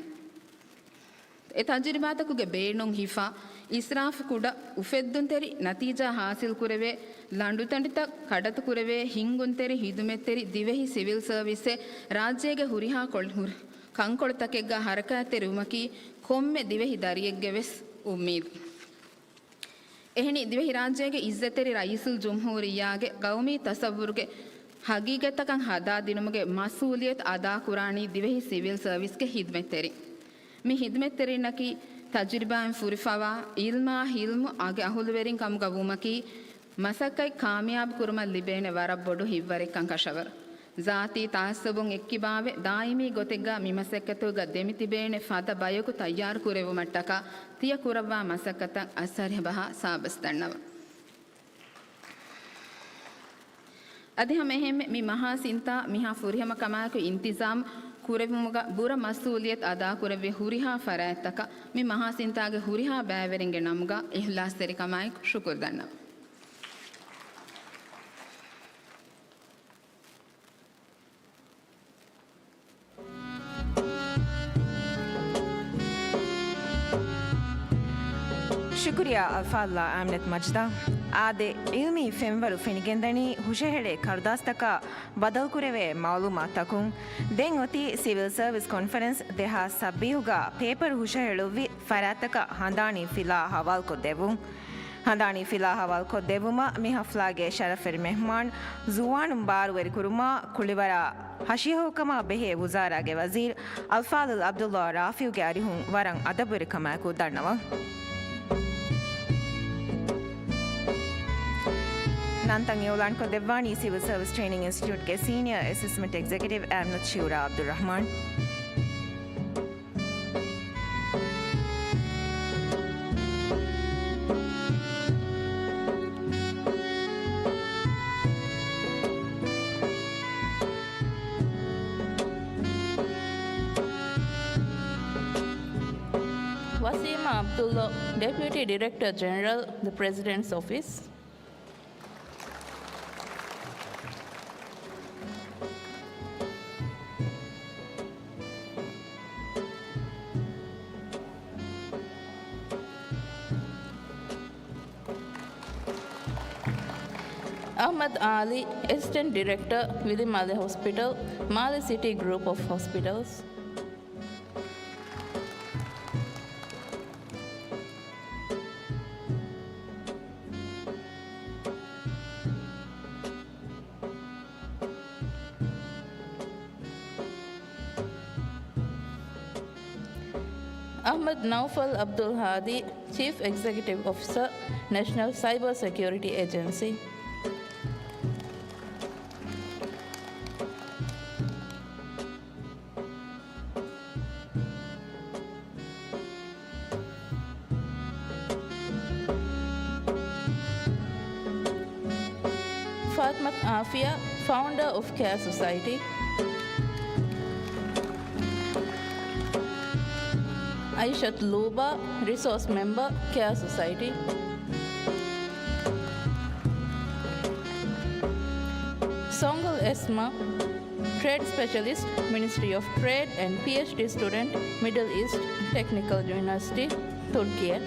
އެ ތަޖުރިބާތަކުގެ ބޭނުން ހިފާ، އިސްރާފު ކުޑަ، އުފެއްދުންތެރި ނަތީޖާ ހާސިލްކުރެވޭ، ލަނޑުތަނޑިތައް ކަޑަތުކުރެވޭ، ހިންގުންތެރި ހިދުމަތްތެރި ދިވެހި ސިވިލް ސަރވިސްއެއް ރާއްޖޭގެ ހުރިހާ ކޮޅު-، ކަންކޮޅުތަކެއްގަ ހަރަކާތްތެރިވުމަކީ ކޮންމެ ދިވެހި ދަރިއެއްގެ ވެސް އުއްމީދު. އެހެނީ، ދިވެހިރާއްޖޭގެ އިއްޒަތްތެރި ރައީސުލްޖުމްހޫރިއްޔާގެ ގައުމީ ތަސައްވުރުގެ ހަގީގަތްތަކަށް ހަދާދިނުމުގެ މަސްއޫލިއްޔަތު އަދާކުރާނީ ދިވެހި ސިވިލް ސަރވިސްގެ ހިދުމަތްތެރިން. މި ހިދުމަތްތެރިންނަކީ ތަޖުރިބާއިން ފުރިފަވާ، އިލްމާ ހިލްމު އަގެ އަހުލުވެރިން ކަމުގަ ވުމަކީ، މަސައްކަތް ކާމިޔާބު ކުރުމަށް ލިބޭނެ ވަރަށް ބޮޑު ހިތްވަރެއްކަން ކަށަވަރު. ޒާތީ ތައައްސަބުން އެއްކިބާވެ، ދާއިމީ ގޮތެއްގަ މި މަސައްކަތުގަ ދެމިތިބޭނެ ފަދަ ބަޔަކު ތައްޔާރު ކުރެވުމަށްޓަކާ ތިޔަ ކުރައްވާ މަސައްކަތަށް އަސަރި ބަހާ ސާބަސް ދަންނަވަން. އަދި ހަމަ އެހެންމެ މި މަހާ ސިންތާ މިހާ ފުރިހަމަ ކަމާއެކު އިންތިޒާމް ކުރެވުމުގަ ބުރަ މަސްއޫލިއްޔަތު އަދާކުރެއްވި ހުރިހާ ފަރާތްތަކަށް މި މަހާ ސިންތާގެ ހުރިހާ ބައިވެރިންގެ ނަމުގަ އިހްލާސްތެރިކަމާއެކު ޝުކުރު ދަންނަވަން. ޝުކުރިއްޔާ އަލްފާޟިލާ އާމިނަތު މަޖިދާ. އާދެ، އިލްމީ ފެންވަރު ފެނިގެންދަނީ ހުށަހެޅޭ ކަރުދާސްތަކާ ބަދަލުކުރެވޭ މައުލޫމާތުތަކުން. ދެން އޮތީ ސިވިލް ސަރވިސް ކޮންފަރެންސް ދެހާސް ސައްބީސްގަ ޕޭޕަރު ހުށަހެޅުއްވި ފަރާތްތަކަށް ހަނދާނީ ފިލާ ހަވާލުކޮށްދެއްވުން. ހަނދާނީ ފިލާ ހަވާލުކޮށްދެއްވުމަށް މި ހަފްލާގެ ޝަރަފްވެރި މެހްމާން، ޒުވާނުން ބާރުވެރިކުރުމާ ކުޅިވަރާ ހަށިހައުކަމާ ބެހޭ ވުޒާރާގެ ވަޒީރު އަލްފާޟިލް ޢަބްދުﷲ ރާފިޢުގެ އަރިހުން ވަރަށް އަދަބުވެރިކަމާއެކު ދަންނަވަން. ތަންތަން އިއުލާންކޮށްދެއްވާނީ ސިވިލް ސަރވިސް ޓްރެއިނިން އިންސްޓިޓިއުޓްގެ ސީނިއަރ އެސިސްޓެންޓް އެގްޒެކެޓިވް އާމިނަތު ޝިއުރާ އަބްދުއްރަހްމާން. ވަސީމާ އަބްދުﷲ، ޑެޕިއުޓީ ޑިރެކްޓަރ ޖެނެރަލް، ދަ ޕްރެޒިޑެންޓްސް އޮފީސް. އަޙްމަދު އާލީ، އެސިސްޓެންޓް ޑިރެކްޓަރ، ވިލިމާލެ ހޮސްޕިޓަލް، މާލެ ސިޓީ ގްރޫޕް އޮފް ހޮސްޕިޓަލްސް. އަޙްމަދު ނައުފަލް އަބްދުލް ހާދީ، ޗީފް އެގްޒެކެޓިވް އޮފިސަރ، ނެޝަނަލް ސައިބަރ ސެކިއުރިޓީ އޭޖެންސީ. ފާތިމަތު އާފިޔާ، ފައުންޑަރ އޮފް ކެއާ ސޮސައިޓީ. އައިޝަތު ލޫބާ، ރިސޯސް މެމްބަރ، ކެއާ ސޮސައިޓީ. ސޮންގުލް އެސްމާ، ޓްރޭޑް ސްޕެޝަލިސްޓް، މިނިސްޓްރީ އޮފް ޓްރޭޑް އެންޑް ޕީއެޗްޑީ ސްޓުޑެންޓް، މިޑަލް އީސްޓް ޓެކްނިކަލް ޔުނިވަރސިޓީ، ތުރްކިއެ.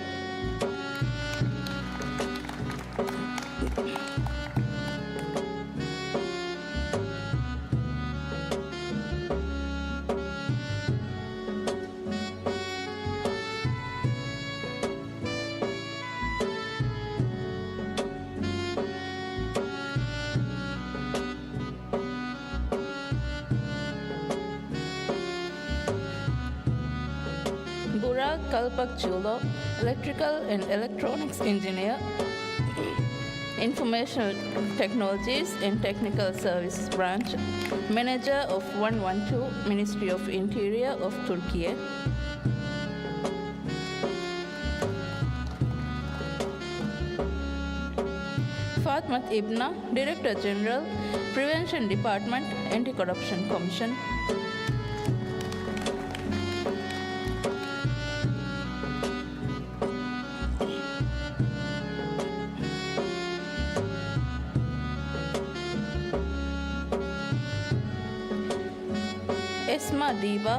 ބުރާކް ކަލްޕަކްޗުލޯ، އިލެކްޓްރިކަލް އެންޑް އިލެކްޓްރޯނިކްސް އިންޖިނިއަރ، އިންފޮމޭޝަން ޓެކްނޮލޮޖީސް އެންޑް ޓެކްނިކަލް ސަރވިސް ބްރާންޗް، މެނޭޖަރ އޮފް ވަން ވަން ޓޫ، މިނިސްޓްރީ އޮފް އިންޓީރިއަރ އޮފް ތުރްކިއެ. ފާތިމަތު އިބްނާ، ޑިރެކްޓަރ ޖެނެރަލް، ޕްރިވެންޝަން ޑިޕާޓްމަންޓް، އެންޓި ކޮރަޕްޝަން ކޮމިޝަން. އެސްމާ ޑީބާ،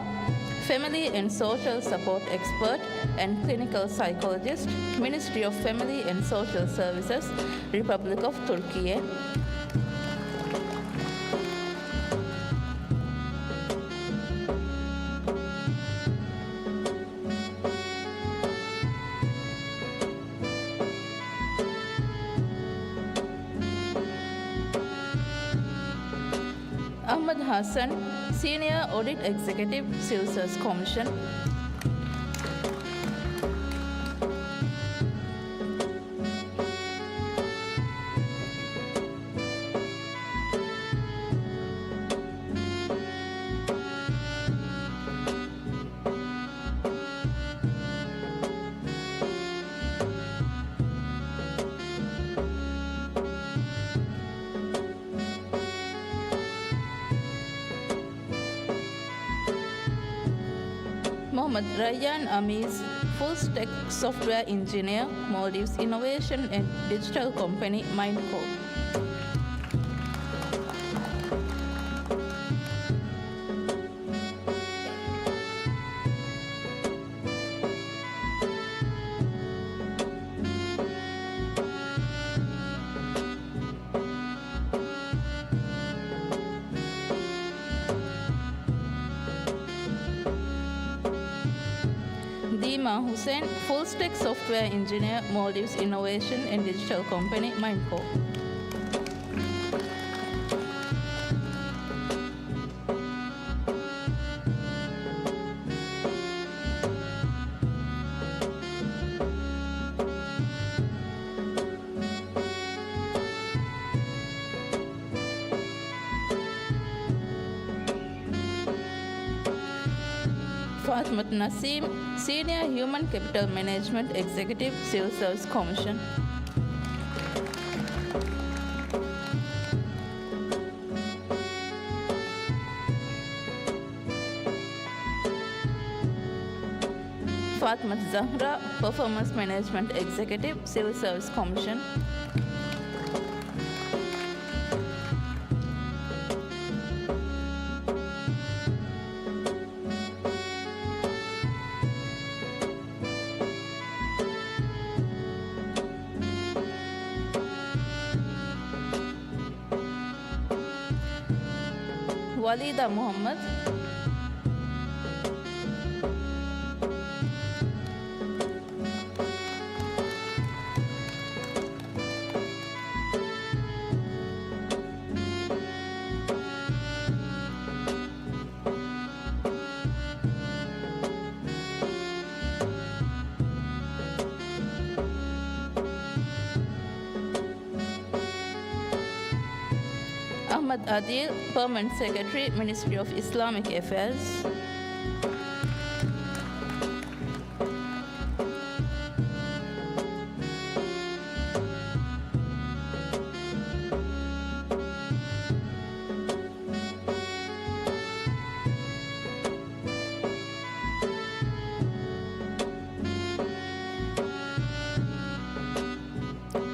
ފެމިލީ އެންޑް ސޯޝަލް ސަޕޯޓް އެކްސްޕަރޓް އެންޑް ކްލިނިކަލް ސައިކޮލޮޖިސްޓް، މިނިސްޓްރީ އޮފް ފެމިލީ އެންޑް ސޯޝަލް ސަރވިސަސް، ރިޕަބްލިކް އޮފް ތުރްކިއެ. އަޙްމަދު ޙަސަން، ސީނިއަރ އޮޑިޓް އެގްޒެކެޓިވް، ސިވިލް ސަރވިސް ކޮމިޝަން. މުޙައްމަދު ރައްޔާން އަމީޒް، ފުލް ސްޓެކް ސޮފްޓްވެއާ އިންޖިނިއަރ، މޯލްޑިވްސް އިނޮވޭޝަން އެންޑް ޑިޖިޓަލް ކޮމްޕެނީ، މައިންޑްކޯ. ދީމާ ޙުސެން، ފުލް ސްޓެކް ސޮފްޓްވެއާ އިންޖިނިއަރ، މޯލްޑިވްސް އިނޮވޭޝަން އެންޑް ޑިޖިޓަލް ކޮމްޕެނީ، މައިންޑްކޯ. ފާތިމަތު ނަސީމް، ސީނިއާ ހިއުމަން ކެޕިޓަލް މެނޭޖްމަންޓް އެގްޒެކެޓިވް، ސިވިލް ސަރވިސް ކޮމިޝަން. ފާތިމަތު ޒަހްރާ، ޕަރފޯމަންސް މެނޭޖްމަންޓް އެގްޒެކެޓިވް، ސިވިލް ސަރވިސް ކޮމިޝަން. ވަލީދާ މުޙައްމަދު. އަޙްމަދު އަދީލް، ޕަރމަނެންޓް ސެކްރެޓަރީ، މިނިސްޓްރީ އޮފް އިސްލާމިކް އެފެއާޒް.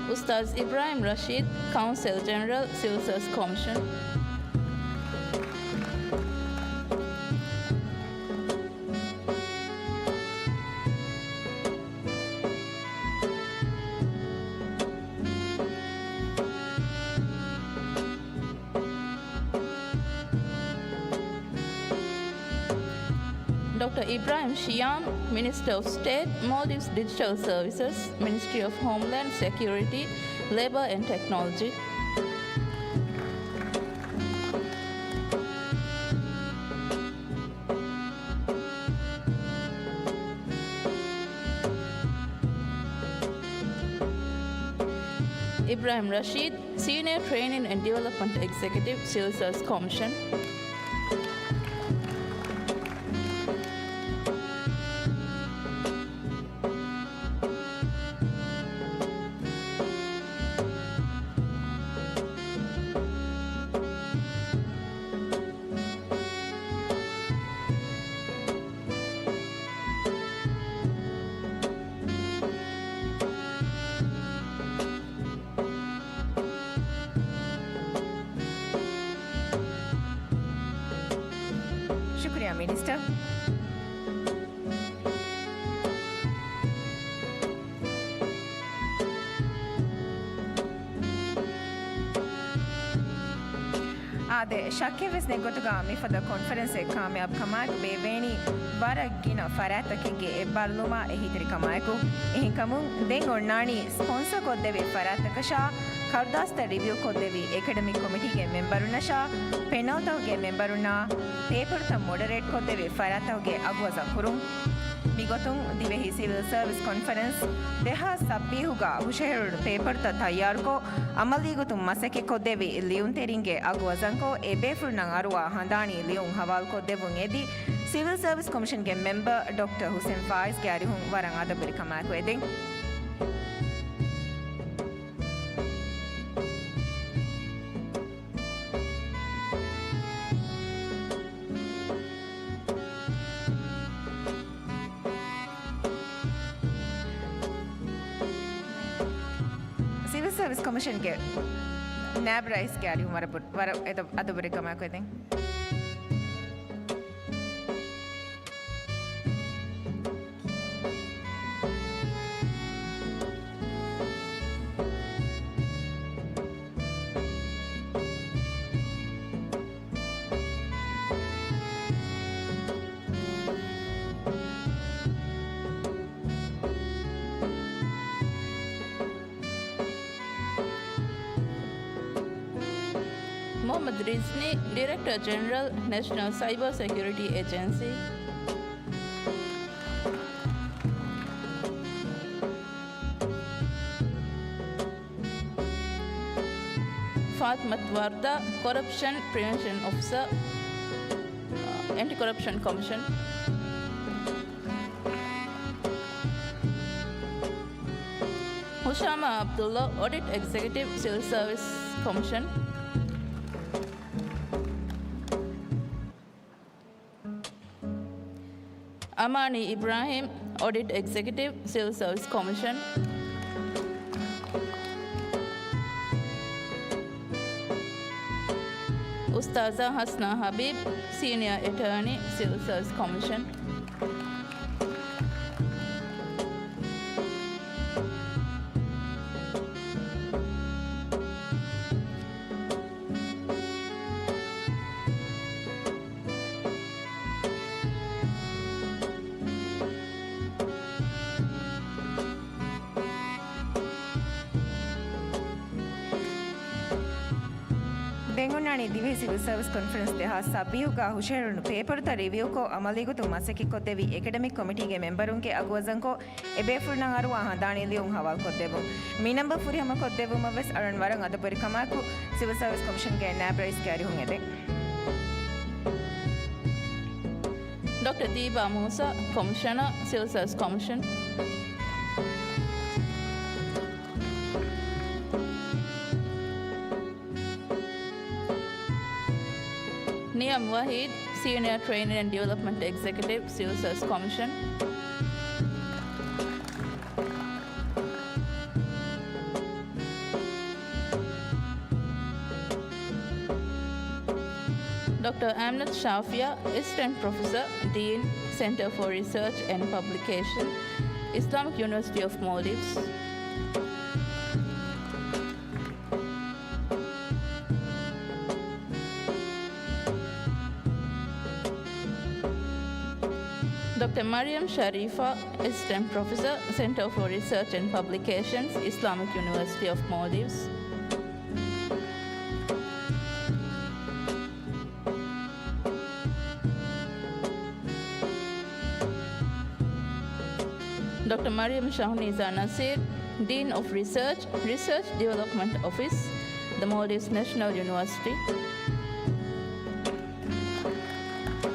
އުސްތާޛު އިބްރާހިމް ރަޝީދު، ކައުންސަލް ޖެނެރަލް، ސިވިލް ސަރވިސް ކޮމިޝަން. ޑޮކްޓަރ އިބްރާހިމް ޝިޔާމް، މިނިސްޓަރ އޮފް ސްޓޭޓް، މޯލްޑިވްސް ޑިޖިޓަލް ސަރވިސަސް، މިނިސްޓްރީ އޮފް ހޯމްލޭންޑް ސެކިއުރިޓީ، ލޭބަރ އެންޑް ޓެކްނޮލޮޖީ. އިބްރާހިމް ރަޝީދު، ސީނިއަރ ޓްރެއިނިން އެންޑް ޑިވެލޮޕްމަންޓް އެގްޒެކެޓިވް، ސިވިލް ސަރވިސް ކޮމިޝަން. ޝުކުރިއްޔާ މިނިސްޓަރ. އާދެ، ޝައްކެއްވެސް ނެތް ގޮތުގަ މިފަދަ ކޮންފަރެންސެއް ކާމިޔާބު ކަމާއެކު ބޭއްވޭނީ ވަރަށް ގިނަ ފަރާތްތަކެއްގެ އެއްބާރުލުމާ އެހީތެރިކަމާއެކު. އެހެންކަމުން ދެން އޮންނާނީ ސްޕޮންސަ ކޮށްދެވި ފަރާތްތަކަށާ، ކަރުދާސްތައް ރިވިއު ކޮށްދެވި އެކަޑަމިކް ކޮމިޓީގެ މެމްބަރުންނަށާ، ޕެނަލްތަކުގެ މެމްބަރުންނާ، ޕޭޕަރުތައް މޮޑަރޭޓް ކޮށްދެވި ފަރާތްތަކުގެ އަގު ވަޒަން ކުރުން. މިގޮތުން ދިވެހި ސިވިލް ސަރވިސް ކޮންފަރެންސް ދެހާސް ސައްބީސްގަ ހުށަހެޅުނު ޕޭޕަރުތައް ތައްޔާރުކޮށް، އަމަލީގޮތުން މަސައްކަތްކޮށްދެވި ލިޔުންތެރިންގެ އަގު ވަޒަންކޮށް، އެބޭފުޅުންނަށް އަރުވާ ހަނދާނީ ލިޔުން ހަވާލުކޮށްދެއްވުން އެދި، ސިވިލް ސަރވިސް ކޮމިޝަންގެ މެމްބަރ ޑޮކްޓަރ ހުސެން ފާއިޒްގެ އަރިހުން ވަރަށް އަދަބުވެރިކަމާއެކު އެދެން. ސިވިލް ސަރވިސް ކޮމިޝަންގެ ނާއިބު ރައީސްގެ އަރިހުން ވަރަށް ބޮ-، ވަރަށް އެދަ-، އަދަބުވެރިކަމާއެކު އެދެން. މުޙައްމަދު ރިޒްނީ، ޑިރެކްޓަރ ޖެނެރަލް، ނޭޝަނަލް ސައިބަރ ސެކިއުރިޓީ އެޖެންސީ. ފާތިމަތު ވަރްދާ، ކޮރަޕްޝަން ޕްރިވެންޝަން އޮފިސަރ، އެންޓި ކޮރަޕްޝަން ކޮމިޝަން. ޝާމާ ޢަބްދުﷲ، އޮޑިޓް އެގްޒެކެޓިވް، ސިވިލް ސާވިސް ކޮމިޝަން. އަމާނީ އިބްރާހިމް، އޮޑިޓް އެގްޒެކެޓިވް، ސިވިލް ސާވިސް ކޮމިޝަން. އުސްތާޛާ ހަސްނާ ހަބީބް، ސީނިއަރ އެޓާނީ، ސިވިލް ސާވިސް ކޮމިޝަން. ދެން އޮންނާނީ ދިވެހި ސިވިލް ސާވިސް ކޮންފަރެންސް ދެހާސް ސައްބީހުގަ ހުށަހެޅުނު ޕޭޕަރުތައް ރިވިއުކޮށް، އަމަލީގޮތުން މަސައްކަތްކޮށްދެއްވި އެކަޑަމިކް ކޮމިޓީގެ މެމްބަރުންގެ އަގުވަޒަންކޮށް، އެބޭފުޅުންނަށް އަރުވާ ހަނދާނީ ލިޔުން ހަވާލުކޮށްދެއްވުން. މި ނަންބަ ފުރިހަމަކޮށްދެއްވުމަށް ވެސް އަޅުން ވަރަށް އަދަބުވެރިކަމާއެކު، ސިވިލް ސާވިސް ކޮމިޝަންގެ ނާއިބް ރައީސްގެ އަރިހުން އެދެން. ޑޮކްޓަރ ދީބާ މޫސާ، ކޮމިޝަނަރ، ސިވިލް ސާވިސް ކޮމިޝަން. ނިޔަމް ވަހީދް، ސީނިއަރ ޓްރެއިނިން އެންޑް ޑިވެލޮޕްމަންޓް އެގްޒެކެޓިވް، ސިވިލް ސާވިސް ކޮމިޝަން. ޑޮކްޓަރ އަމްނަތް ޝާފިޔާ، އެސިސްޓެންޓް ޕްރޮފެސަރ، ޑީން، ސެންޓަރ ފޯ ރިސާޗް އެންޑް ޕަބްލިކޭޝަން، އިސްލާމިކް ޔުނިވަރސިޓީ އޮފް މޯލްޑިވްސް. ޑޮކްޓަރ މަރިޔަމް ޝަރީފާ، އެސިސްޓެންޓް ޕްރޮފެސަރ، ސެންޓަރ ފޯ ރިސާޗް އެންޑް ޕަބްލިކޭޝަންސް، އިސްލާމިކް ޔުނިވަރސިޓީ އޮފް މޯލްޑިވްސް. ޑޮކްޓަރ މަރިޔަމް ޝަހުނީޒާ ނަސީރް، ޑީން އޮފް ރިސާޗް، ރިސާޗް ޑިވެލޮޕްމަންޓް އޮފިސް، ދަ މޯލްޑިވްސް ނޭޝަނަލް ޔުނިވަރސިޓީ.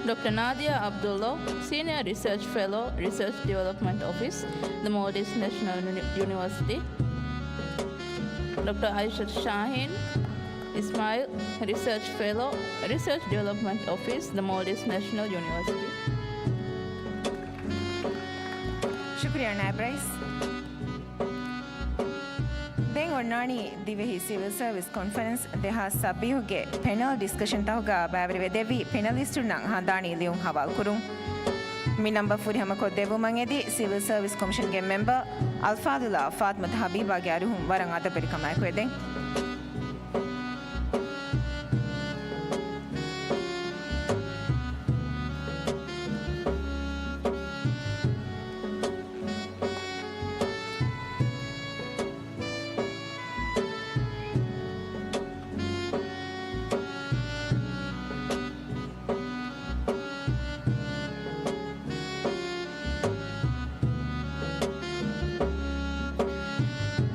ޑޮކްޓަރ ނާދިޔާ ޢަބްދުﷲ، ސީނިއަރ ރިސާޗް ފެލޯ، ރިސާޗް ޑިވެލޮޕްމަންޓް އޮފިސް، ދަ މޯލްޑިވްސް ނޭޝަނަލް ޔުނި-، ޔުނިވަރސިޓީ. ޑޮކްޓަރ އައިޝަތު ޝާހީން އިސްމާއިލް، ރިސާޗް ފެލޯ، ރިސާޗް ޑިވެލޮޕްމަންޓް އޮފިސް، ދަ މޯލްޑިވްސް ނޭޝަނަލް ޔުނިވަރސިޓީ. ޝުކުރިއްޔާ ނާއިބް ރައީސް. ދެން އޮންނާނީ ދިވެހި ސިވިލް ސާވިސް ކޮންފަރެންސް ދެހާސް ސައްބީހުގެ ޕެނަލް ޑިސްކަޝަންތަކުގަ ބައިވެރިވެ ދެއްވި ޕެނަލިސްޓުންނަށް ހަނދާނީ ލިޔުން ހަވާލުކުރުން. މި ނަންބަ ފުރިހަމަކޮށްދެއްވުމަށް އެދި ސިވިލް ސާވިސް ކޮމިޝަންގެ މެމްބަރ އަލްފާޟިލާ ފާތިމަތު ޙަބީބާގެ އަރިހުން ވަރަށް އަދަބުވެރިކަމާއެކު އެދެން.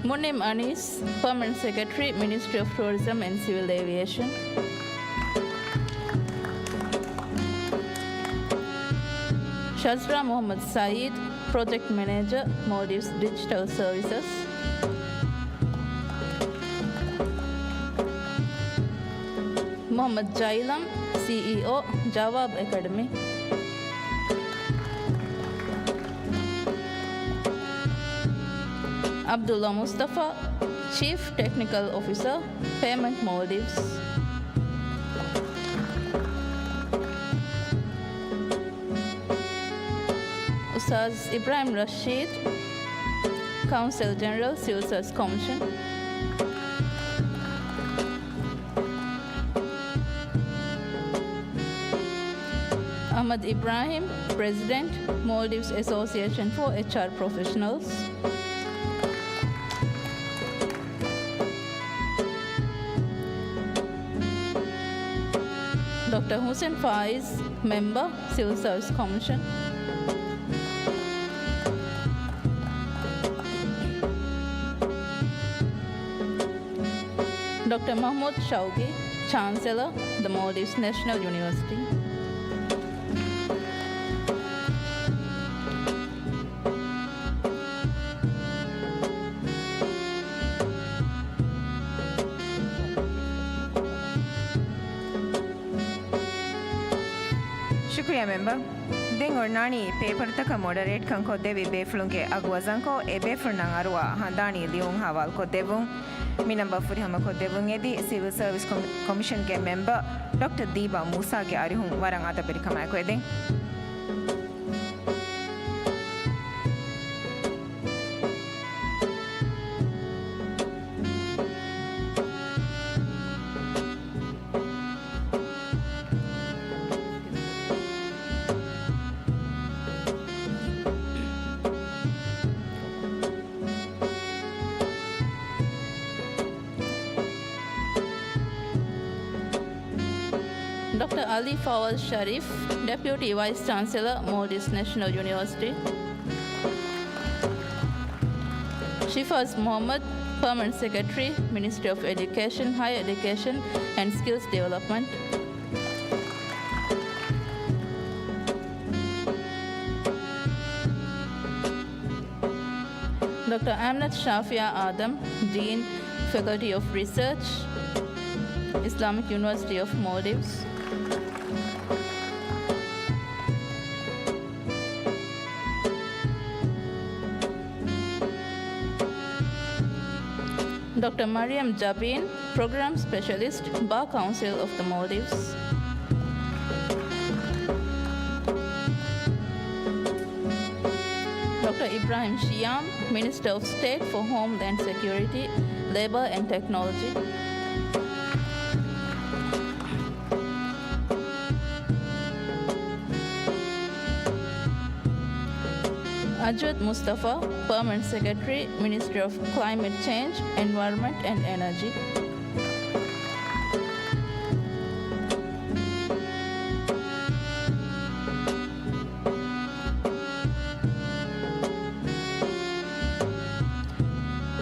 މުނިމް އަނީސް، ޕަރމަނެންޓް ސެކްރެޓަރީ، މިނިސްޓްރީ އޮފް ޓޫރިޒަމް އެންޑް ސިވިލް އޭވިއޭޝަން. ޝަޒްރާ މުޙައްމަދު ސައީދު، ޕްރޮޖެކްޓް މެނޭޖަރ، މޯލްޑިވްސް ޑިޖިޓަލް ސަރވިސަސް. މުޙައްމަދު ޖައިލަމް، ސީއީއޯ، ޖަވާބް އެކަޑަމީ. ޢަބްދުﷲ މުޞްޠަފާ، ޗީފް ޓެކްނިކަލް އޮފިސަރ، ޕޭމެންޓް މޯލްޑިވްސް. އުސްތާޛް އިބްރާހިމް ރަޝީދު، ކައުންސަލް ޖެނެރަލް، ސިވިލް ސާވިސް ކޮމިޝަން. އަޙްމަދު އިބްރާހިމް، ޕްރެޒިޑެންޓް، މޯލްޑިވްސް އެސޯސިއޭޝަން ފޯ އެޗްއާރް ޕްރޮފެޝަނަލްސް. ޑޮކްޓަރ ޙުސެން ފާއިޒް، މެމްބަރ، ސިވިލް ސާވިސް ކޮމިޝަން. ޑޮކްޓަރ މަޙްމޫދު ޝައުގީ، ޗާންސެލަރ، ދަ މޯލްޑިވްސް ނޭޝަނަލް ޔުނިވަރސިޓީ. ޝުކުރިއްޔާ މެމްބަރ. ދެން އޮންނާނީ ޕޭޕަރުތަކަށް މޮޑަރޭޓްކަން ކޮށްދެވި ބޭފުޅުންގެ އަގު ވަޒަންކޮށް، އެ ބޭފުޅުންނަށް އަރުވާ ހަނދާނީ ލިޔުން ހަވާލުކޮށްދެއްވުން. މި ނަންބަރު ފުރިހަމަކޮށްދެއްވުން އެދި، ސިވިލް ސަރވިސް ކޮމި-، ކޮމިޝަންގެ މެމްބަރ ޑޮކްޓަރ ދީބާ މޫސާގެ އަރިހުން ވަރަށް އަދަބުވެރިކަމާއެކު އެދެން. ޑޮކްޓަރ އަލީ ފަވާޒް ޝަރީފް، ޑެޕިއުޓީ ވައިސް ޗާންސެލަރ، މޯލްޑިވްސް ނެޝަނަލް ޔުނިވަރސިޓީ. ޝިފާޒް މުޙައްމަދު، ޕަރމަނެންޓް ސެކްރެޓަރީ، މިނިސްޓްރީ އޮފް އެޑިއުކޭޝަން، ހަޔަރ އެޑިއުކޭޝަން އެންޑް ސްކިލްސް ޑިވެލޮޕްމަންޓް. ޑޮކްޓަރ އަމްނަތް ޝާފިޔާ އާދަމް، ޑީން، ފެކަލްޓީ އޮފް ރިސާޗް، އިސްލާމިކް ޔުނިވަރސިޓީ އޮފް މޯލްޑިވްސް. ޑޮކްޓަރ މަރިޔަމް ޖަބީން، ޕްރޮގްރާމް ސްޕެޝަލިސްޓް، ބާ ކައުންސިލް އޮފް ދަ މޯލްޑިވްސް. ޑޮކްޓަރ އިބްރާހިމް ޝިޔާމް، މިނިސްޓަރ އޮފް ސްޓޭޓް ފޯ ހޯމްލޭންޑް ސެކިއުރިޓީ، ލޭބަރ އެންޑް ޓެކްނޮލޮޖީ. އަޖްވަދް މުސްތަފާ، ޕަރމަނެންޓް ސެކްރެޓަރީ، މިނިސްޓްރީ އޮފް ކްލައިމެޓް ޗޭންޖް، އެންވަޔަރަންމަންޓް އެންޑް އެނަޖީ.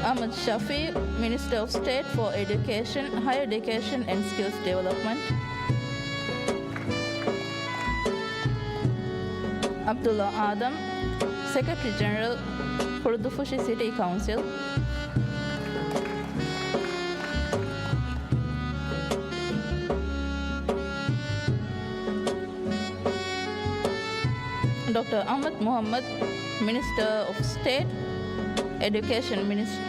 އަޙްމަދު ޝަފީޤް، މިނިސްޓަރ އޮފް ސްޓޭޓް ފޯ އެޑިއުކޭޝަން، ހަޔަރ އެޑިއުކޭޝަން އެންޑް ސްކިލްސް ޑިވެލޮޕްމަންޓް. ޢަބްދުﷲ އާދަމް، ސެކްރެޓަރީ ޖެނެރަލް، ޚުރުދުފުށި ސިޓީ ކައުންސިލް. ޑޮކްޓަރ އަޙްމަދު މުޙައްމަދު، މިނިސްޓަރ އޮފް ސްޓޭޓް، އެޑިއުކޭޝަން މިނިސް-،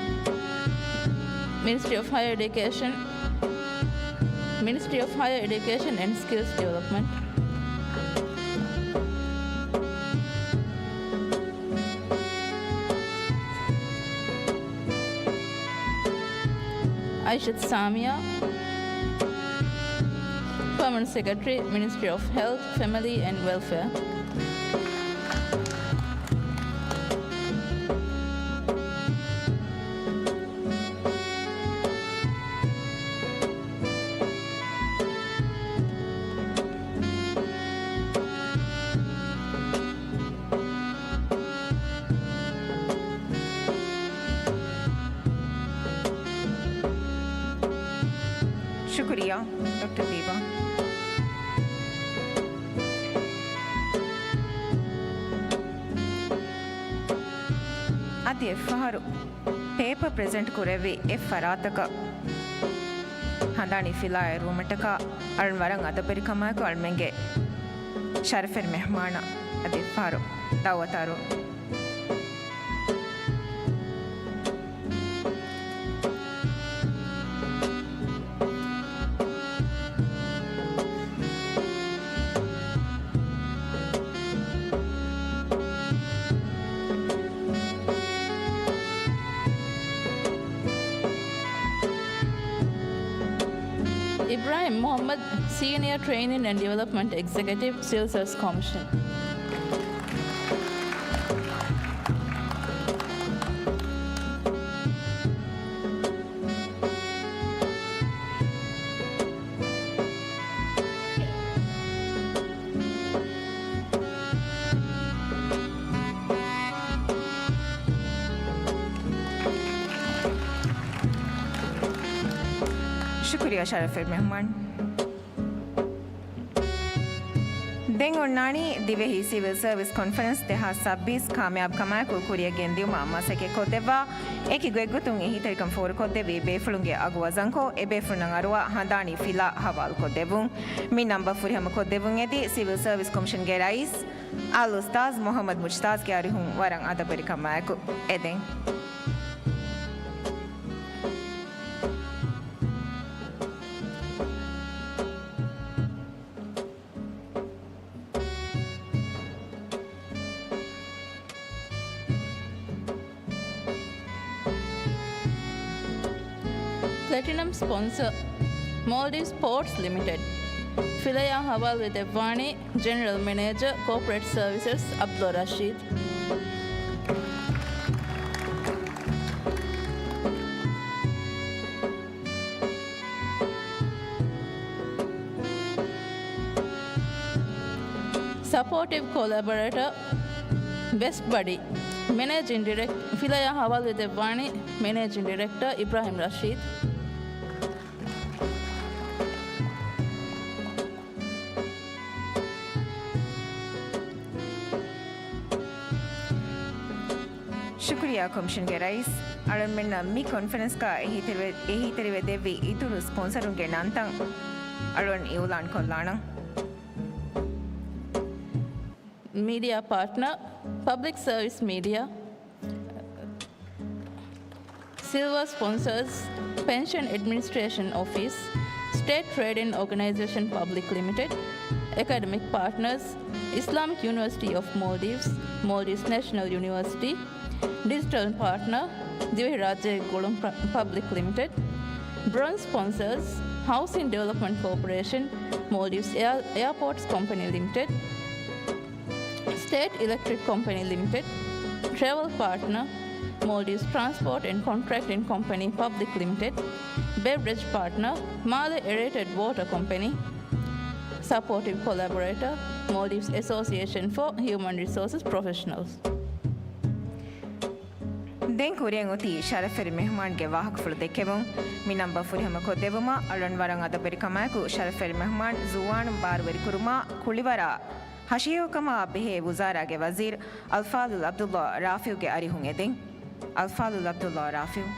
މިނިސްޓްރީ އޮފް ހަޔަރ އެޑިއުކޭޝަން، މިނިސްޓްރީ އޮފް ހަޔަރ އެޑިއުކޭޝަން އެންޑް ސްކިލްސް ޑިވެލޮޕްމަންޓް. އައިޝަތު ސާމިޔާ، ޕަރމަނެންޓް ސެކްރެޓަރީ، މިނިސްޓްރީ އޮފް ހެލްތް، ފެމިލީ އެންޑް ވެލްފެއާ. ޝުކުރިއްޔާ، ޑޮކްޓަރ ދީބާ. އަދި އެއްފަހަރު ޕޭޕަރ ޕްރެޒެންޓް ކުރެއްވި އެއް ފަރާތަކަށް ހަނދާނީ ފިލާ އެރުވުމަށްޓަކާ އަޅުން ވަރަށް އަދަބުވެރިކަމާއެކު އަޅުމެންގެ ޝަރަފުވެރި މެހްމާނަށް އަދި އެއްފަހަރު ދައުވަތު އަރުން. އިބްރާހިމް މުޙައްމަދު، ސީނިއަ ޓްރެއިނިން އެންޑް ޑިވެލޮޕްމަންޓް އެގްޒެކެޓިވް، ސިވިލް ސަރވިސް ކޮމިޝަން. ޝުކުރިއްޔާ ޝަރަފުވެރި މެހްމާން. ދެން އޮންނާނީ ދިވެހި ސިވިލް ސަރވިސް ކޮންފަރެންސް ދެހާސް ސައްބީސް ކާމިޔާބުކަމާއެކު ކުރިއަށް ގެންދިއުމަށް މަސައްކަތް ކޮށްދެއްވާ، އެކި ގޮތްގޮތުން އެހީތެރިކަން ފޯރުކޮށްދެއްވި ބޭފުޅުންގެ އަގު ވަޒަންކޮށް، އެބޭފުޅުންނަށް އަރުވާ ހަނދާނީ ފިލާ ހަވާލުކޮށްދެއްވުން. މި ނަންބަ ފުރިހަމަ ކޮށްދެއްވުން އެދީ، ސިވިލް ސަރވިސް ކޮމިޝަންގެ ރައީސް އަލްއުސްތާޒް މުހައްމަދު މުޖްތާޒްގެ އަރިހުން ވަރަށް އަދަބުވެރިކަމާއެކު. އެދެން. ޕްލެޓިނަމް ސްޕޮންސަރ، މޯލްޑިވްސް ޕޯޓްސް ލިމިޓެޑް. ފިލަޔާ ހަވާލުވެ ދެއްވާނީ ޖެނެރަލް މެނޭޖަރ، ކޯޕަރޭޓް ސަރވިސަސް، އަބްދުއްލާ ރަޝީދު. ސަޕޯޓިވް ކޮލެބޮރޭޓަރ، ބެސްޓް ބަޑީ. މެނޭޖިން ޑިރެކްޓަ، ފިލަޔާ ހަވާލުވެ ދެއްވާނީ މެނޭޖިން ޑިރެކްޓަރ އިބްރާހިމް ރަޝީދު. ޝުކުރިއްޔާ ކޮމިޝަންގެ ރައީސް، އަޅުގަނޑުމެންނަށް މި ކޮންފަރެންސްގަ އެހީތެރިވެ-، އެހީތެރިވެ ދެއްވި އިތުރު ސްޕޮންސަރުންގެ ނަންތައް އަޅުގަނޑު އިއުލާން ކޮށްލާނަން. މީޑިއާ ޕާޓްނަރ، ޕަބްލިކް ސަރވިސް މީޑިއާ. ސިލްވަރ ސްޕޮންސަރސް، ޕެންޝަން އެޑްމިނިސްޓްރޭޝަން އޮފީސް، ސްޓޭޓް ޓްރޭޑިން އޯގަނައިޒޭޝަން ޕަބްލިކް ލިމިޓެޑް، އެކަޑެމިކް ޕާޓްނަރސް، އިސްލާމިކް ޔުނިވަރސިޓީ އޮފް މޯލްޑިވްސް، މޯލްޑިވްސް ނޭޝަނަލް ޔުނިވަރސިޓީ، ޑިޖިޓަލް ޕާޓްނަރ، ދިވެހިރާއްޖޭގެ ގުޅުން ޕަ-، ޕަބްލިކް ލިމިޓެޑް، ބްރޮންޒް ސްޕޮންސަރސް، ހައުސިން ޑިވެލޮޕްމަންޓް ކޯޕަރޭޝަން، މޯލްޑިވްސް އެއާ-، އެއާޕޯޓްސް ކޮމްޕަނީ ލިމިޓެޑް، ސްޓޭޓް އިލެކްޓްރިކް ކޮމްޕަނީ ލިމިޓެޑް، ޓްރެވެލް ޕާޓްނަރ، މޯލްޑިވްސް ޓްރާންސްޕޯޓް އެންޑް ކޮންޓްރެކްޓިން ކޮމްޕަނީ ޕަބްލިކް ލިމިޓެޑް، ބެވްރެޖް ޕާޓްނަރ، މާލެ އެރޭޓެޑް ވޯޓަ ކޮމްޕަނީ، ސަޕޯޓިވް ކޮލެބޮރޭޓަރ، މޯލްޑިވްސް އެސޯސިއޭޝަން ފޯ ހިއުމަން ރިސޯސަސް ޕްރޮފެޝަނަލްސް. ދެން ކުރިއަށް އޮތީ ޝަރަފްވެރި މެހުމާންގެ ވާހަކަފުޅު ދެއްކެވުން. މި ނަންބަ ފުރިހަމަ ކޮށްދެއްވުމަށް އަޅުގަނޑު ވަރަށް އަދަބުވެރިކަމާއެކު ޝަރަފްވެރި މެހުމާން ޒުވާނުން ބާރުވެރިކުރުމާ ކުޅިވަރާ ހަށިހެޔޮކަމާ ބެހޭ ވުޒާރާގެ ވަޒީރު އަލްފާޟިލް ޢަބްދުﷲ ރާފިޢުގެ އަރިހުން އެދެން. އަލްފާޟިލް ޢަބްދުﷲ ރާފިޢު.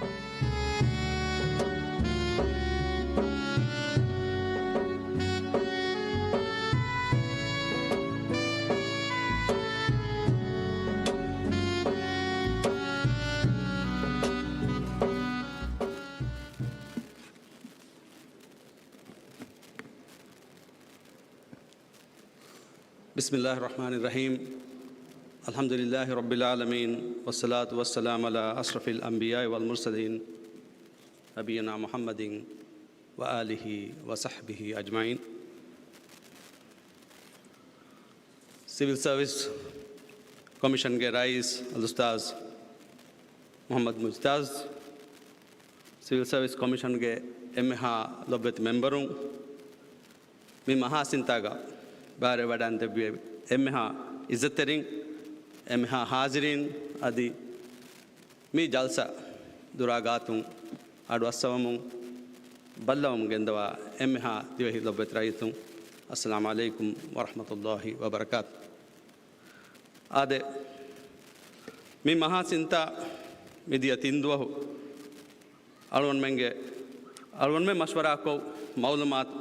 بسم الله الرحمن الرحيم. الحمد لله رب العالمين، والصلاة والسلام على أشرف الأنبياء والمرسلين، نبينا محمد وآله وصحبه أجمعين. ސިވިލް ސަރވިސް ކޮމިޝަންގެ ރައީސް އަލްއުސްތާޒް މުޙައްމަދު މުޖްތާޒް، ސިވިލް ސަރވިސް ކޮމިޝަންގެ އެންމެހާ ލޮބުވެތި މެމްބަރުން، މި މަހާ ސިންތާގަ ބައިވެރިވެ ވަޑައިގެން ދެއްވި އެންމެހާ އިއްޒަތްތެރިން، އެންމެހާ ހާޒިރީން، އަދި މި ޖަލްސާ ދުރާ ގާތުން އަޑުއައްސަވަމުން ބައްލަވަމުން ގެންދަވާ އެންމެހާ ދިވެހި ލޮބުވެތި ރައްޔިތުން، އައްސަލާމު ޢަލައިކުމް ވަރަޙްމަތުﷲި ވަބަރަކާތު. އާދެ، މި މަހާ ސިންތާ މިދިޔަ ތިން ދުވަހު އަޅުގަނޑުމެންގެ، އަޅުގަނޑުމެން މަޝްވަރާކޮށް މައުލޫމާތު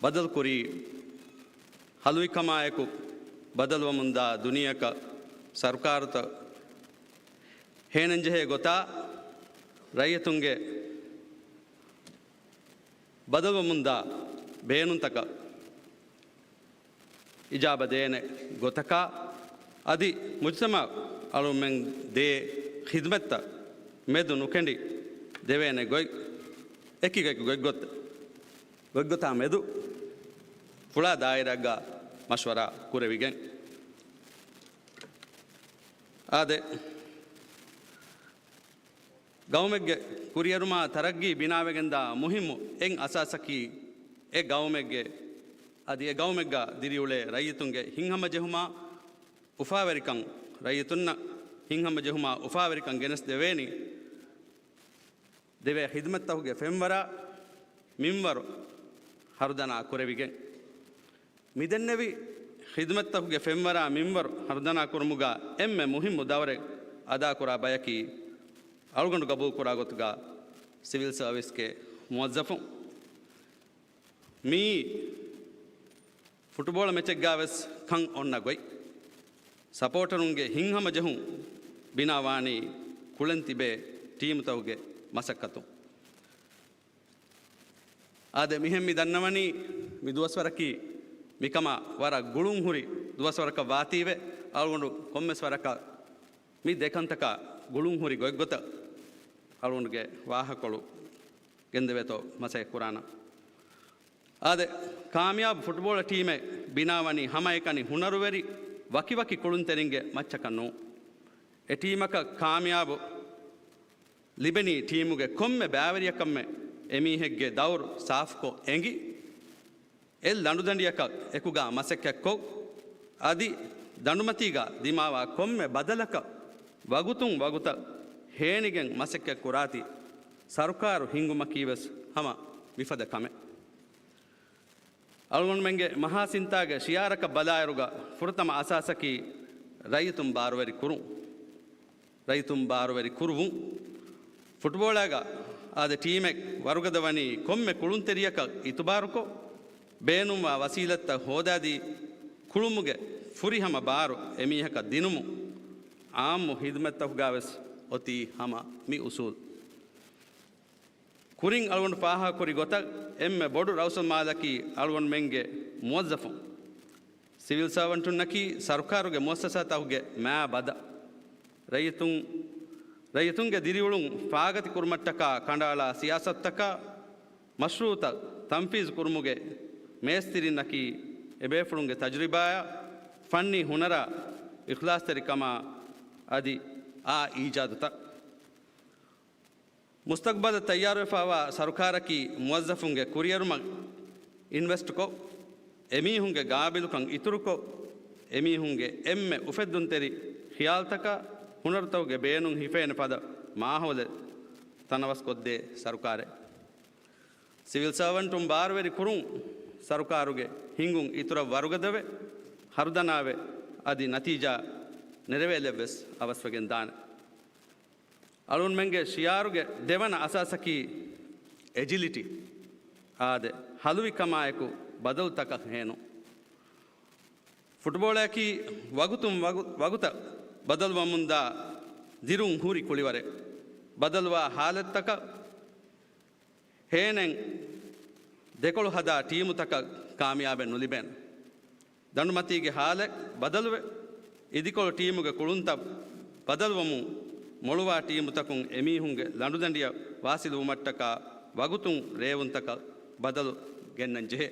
ބަދަލުކުރީ، ހަލުވިކަމާއެކު ބަދަލުވަމުންދާ ދުނިޔެއަކަށް ސަރުކާރުތައް ހޭނެންޖެހޭ ގޮތާ ރައްޔިތުންގެ ބަދަލުވަމުންދާ ބޭނުންތަކަށް އިޖާބަ ދޭނެ ގޮތަކާ، އަދި މުޖްތަމަޢަށް އަޅުމެން ދޭ ޚިދުމަތްތައް މެދު ނުކެނޑި ދެވޭނެ ގޮތް، އެކި ގޮތް، ގޮތްގޮތް، ގޮތްގޮތާ މެދު ފުޅާ ދާއިރާއެއްގަ މަޝްވަރާ ކުރެވިގެން. އާދެ، ގައުމެއްގެ ކުރިއެރުމާ ތަރައްގީ ބިނާވެގެންދާ މުހިއްމު އެއް އަސާސަކީ، އެ ގައުމެއްގެ، އަދި އެ ގައުމެއްގަ ދިރިއުޅޭ ރައްޔިތުންގެ ހިތްހަމަޖެހުމާ އުފާވެރިކަން، ރައްޔިތުންނަށް ހިތްހަމަޖެހުމާ އުފާވެރިކަން ގެނެސްދެވޭނީ، ދެވޭ ޚިދުމަތްތަކުގެ ފެންވަރާ މިންވަރު ހަރުދަނާ ކުރެވިގެން. މިދެންނެވި ޚިދުމަތްތަކުގެ ފެންވަރާ މިންވަރު ހަރުދަނާކުރުމުގަ އެންމެ މުހިއްމު ދައުރެއް އަދާކުރާ ބަޔަކީ، އަޅުގަނޑު ގަބޫލުކުރާ ގޮތުގަ ސިވިލް ސަރވިސްގެ މުވައްޒަފުން. މިއީ ފުޓުބޯޅަ މެޗެއްގަ ވެސް ކަން އޮންނަ ގޮތް. ސަޕޯޓަރުންގެ ހިތްހަމަޖެހުން ބިނާވާނީ ކުޅެން ތިބޭ ޓީމުތަކުގެ މަސައްކަތުން. އާދެ، މިހެން މި ދަންނަވަނީ މި ދުވަސްވަރަކީ މިކަމާ ވަރަށް ގުޅުން ހުރި ދުވަސްވަރަކަށް ވާތީވެ، އަޅުގަނޑު ކޮންމެސް ވަރަކަށް މި ދެ ކަންތަކާ ގުޅުން ހުރި ގޮތްގޮތަށް އަޅުގަނޑުގެ ވާހަކަކޮޅު ގެންދެވޭތޯ މަސައްކަތް ކުރާނަން. އާދެ، ކާމިޔާބު ފުޓްބޯޅަ ޓީމެއް ބިނާވަނީ ހަމައެކަނި ހުނަރުވެރި ވަކިވަކި ކުޅުންތެރިންގެ މައްޗަކަށް ނޫން. އެ ޓީމަކަށް ކާމިޔާބު ލިބެނީ ޓީމުގެ ކޮންމެ ބައިވެރިޔަކަށްމެ އެމީހެއްގެ ދައުރު ސާފުކޮށް އެނގި، އެއް ލަނޑުދަނޑިއަކަށް އެކުގާ މަސައްކަތްކޮށް، އަދި ދަނޑުމަތީގާ ދިމާވާ ކޮންމެ ބަދަލަކަށް ވަގުތުން ވަގުތަށް ހޭނިގެން މަސައްކަތް ކުރާތީ، ސަރުކާރު ހިންގުމަކީވެސް ހަމަ މިފަދަ ކަމެއް. އަޅުގަނޑުމެންގެ މަހާ ސިންތާގެ ޝިއާރަކަށް ބަލާއިރުގަ ފުރަތަމަ އަސާސަކީ ރައްޔިތުން ބާރުވެރި ކުރުން. ރައްޔިތުން ބާރުވެރި ކުރުވުން. ފުޓްބޯޅައިގަ އާދެ، ޓީމެއް ވަރުގަދަވަނީ ކޮންމެ ކުޅުންތެރިޔަކަށް އިތުބާރުކޮށް، ބޭނުންވާ ވަސީލަތްތައް ހޯދާދީ، ކުޅުމުގެ ފުރިހަމަ ބާރު އެމީހަކަށް ދިނުމުން. އާއްމު ހިދުމަތްތަކުގަ ވެސް އޮތީ ހަމަ މި އުސޫލު. ކުރިން އަޅުގަނޑު ފާހަގަކުރި ގޮތަށް، އެންމެ ބޮޑު ރައުސަލްމާލަކީ އަޅުގަނޑުމެންގެ މުވައްޒަފުން. ސިވިލް ސާވަންޓުންނަކީ ސަރުކާރުގެ މުއައްސަސާތަކުގެ މާބަދަ. ރައްޔިތުން، ރައްޔިތުންގެ ދިރިއުޅުން ފާގަތި ކުރުމަށްޓަކާ ކަނޑައަޅާ ސިޔާސަތުތަކާ، މަޝްރޫއުތައް ތަންފީޒު ކުރުމުގެ މޭސްތިރިންނަކީ އެބޭފުޅުންގެ ތަޖުރިބާއާ، ފަންނީ ހުނަރާ، އިޚްލާޞްތެރިކަމާ އަދި އާ އީޖާދުތައް. މުސްތަގްބަލަށް ތައްޔާރުވެފައިވާ ސަރުކާރަކީ މުވައްޒަފުންގެ ކުރިއެރުމަށް އިންވެސްޓްކޮށް، އެމީހުންގެ ގާބިލުކަން އިތުރުކޮށް، އެމީހުންގެ އެންމެ އުފެއްދުންތެރި ޚިޔާލްތަކާ ހުނަރުތަކުގެ ބޭނުން ހިފޭނެ ފަދަ މާހައުލެއް ތަނަވަސްކޮށްދޭ ސަރުކާރެއް. ސިވިލް ސާވަންޓުން ބާރުވެރި ކުރުން ސަރުކާރުގެ ހިނގުން އިތުރަށް ވަރުގަދަވެ، ހަރުދަނާވެ، އަދި ނަތީޖާ ނެރެވޭލެއްވެސް އަވަސްވެގެން ދާނެ. އަޅުގަނޑުމެންގެ ޝިއާރުގެ ދެވަނަ އަސާސަކީ އެޖިލިޓީ. އާދެ، ހަލުވިކަމާއެކު ބަދަލުތަކަށް ހޭނުން. ފުޓްބޯޅައަކީ ވަގުތުން ވަގު-، ވަގުތަށް ބަދަލުވަމުންދާ ދިރުން ހުރި ކުޅިވަރެއް. ބަދަލުވާ ހާލަތްތަކަށް ހޭނެން ދެކޮޅު ހަދާ ޓީމުތަކަށް ކާމިޔާބެއް ނުލިބޭނެ. ދަނޑުމަތީގެ ހާލަތް ބަދަލުވެ، އިދިކޮޅު ޓީމުގެ ކުޅުންތައް ބަދަލުވަމުން، މޮޅުވާ ޓީމުތަކުން އެމީހުންގެ ލަނޑުދަނޑިއަށް ވާސިލުވުމަށްޓަކާ ވަގުތުން ރޭވުންތަކަށް ބަދަލު ގެންނަން ޖެހޭ.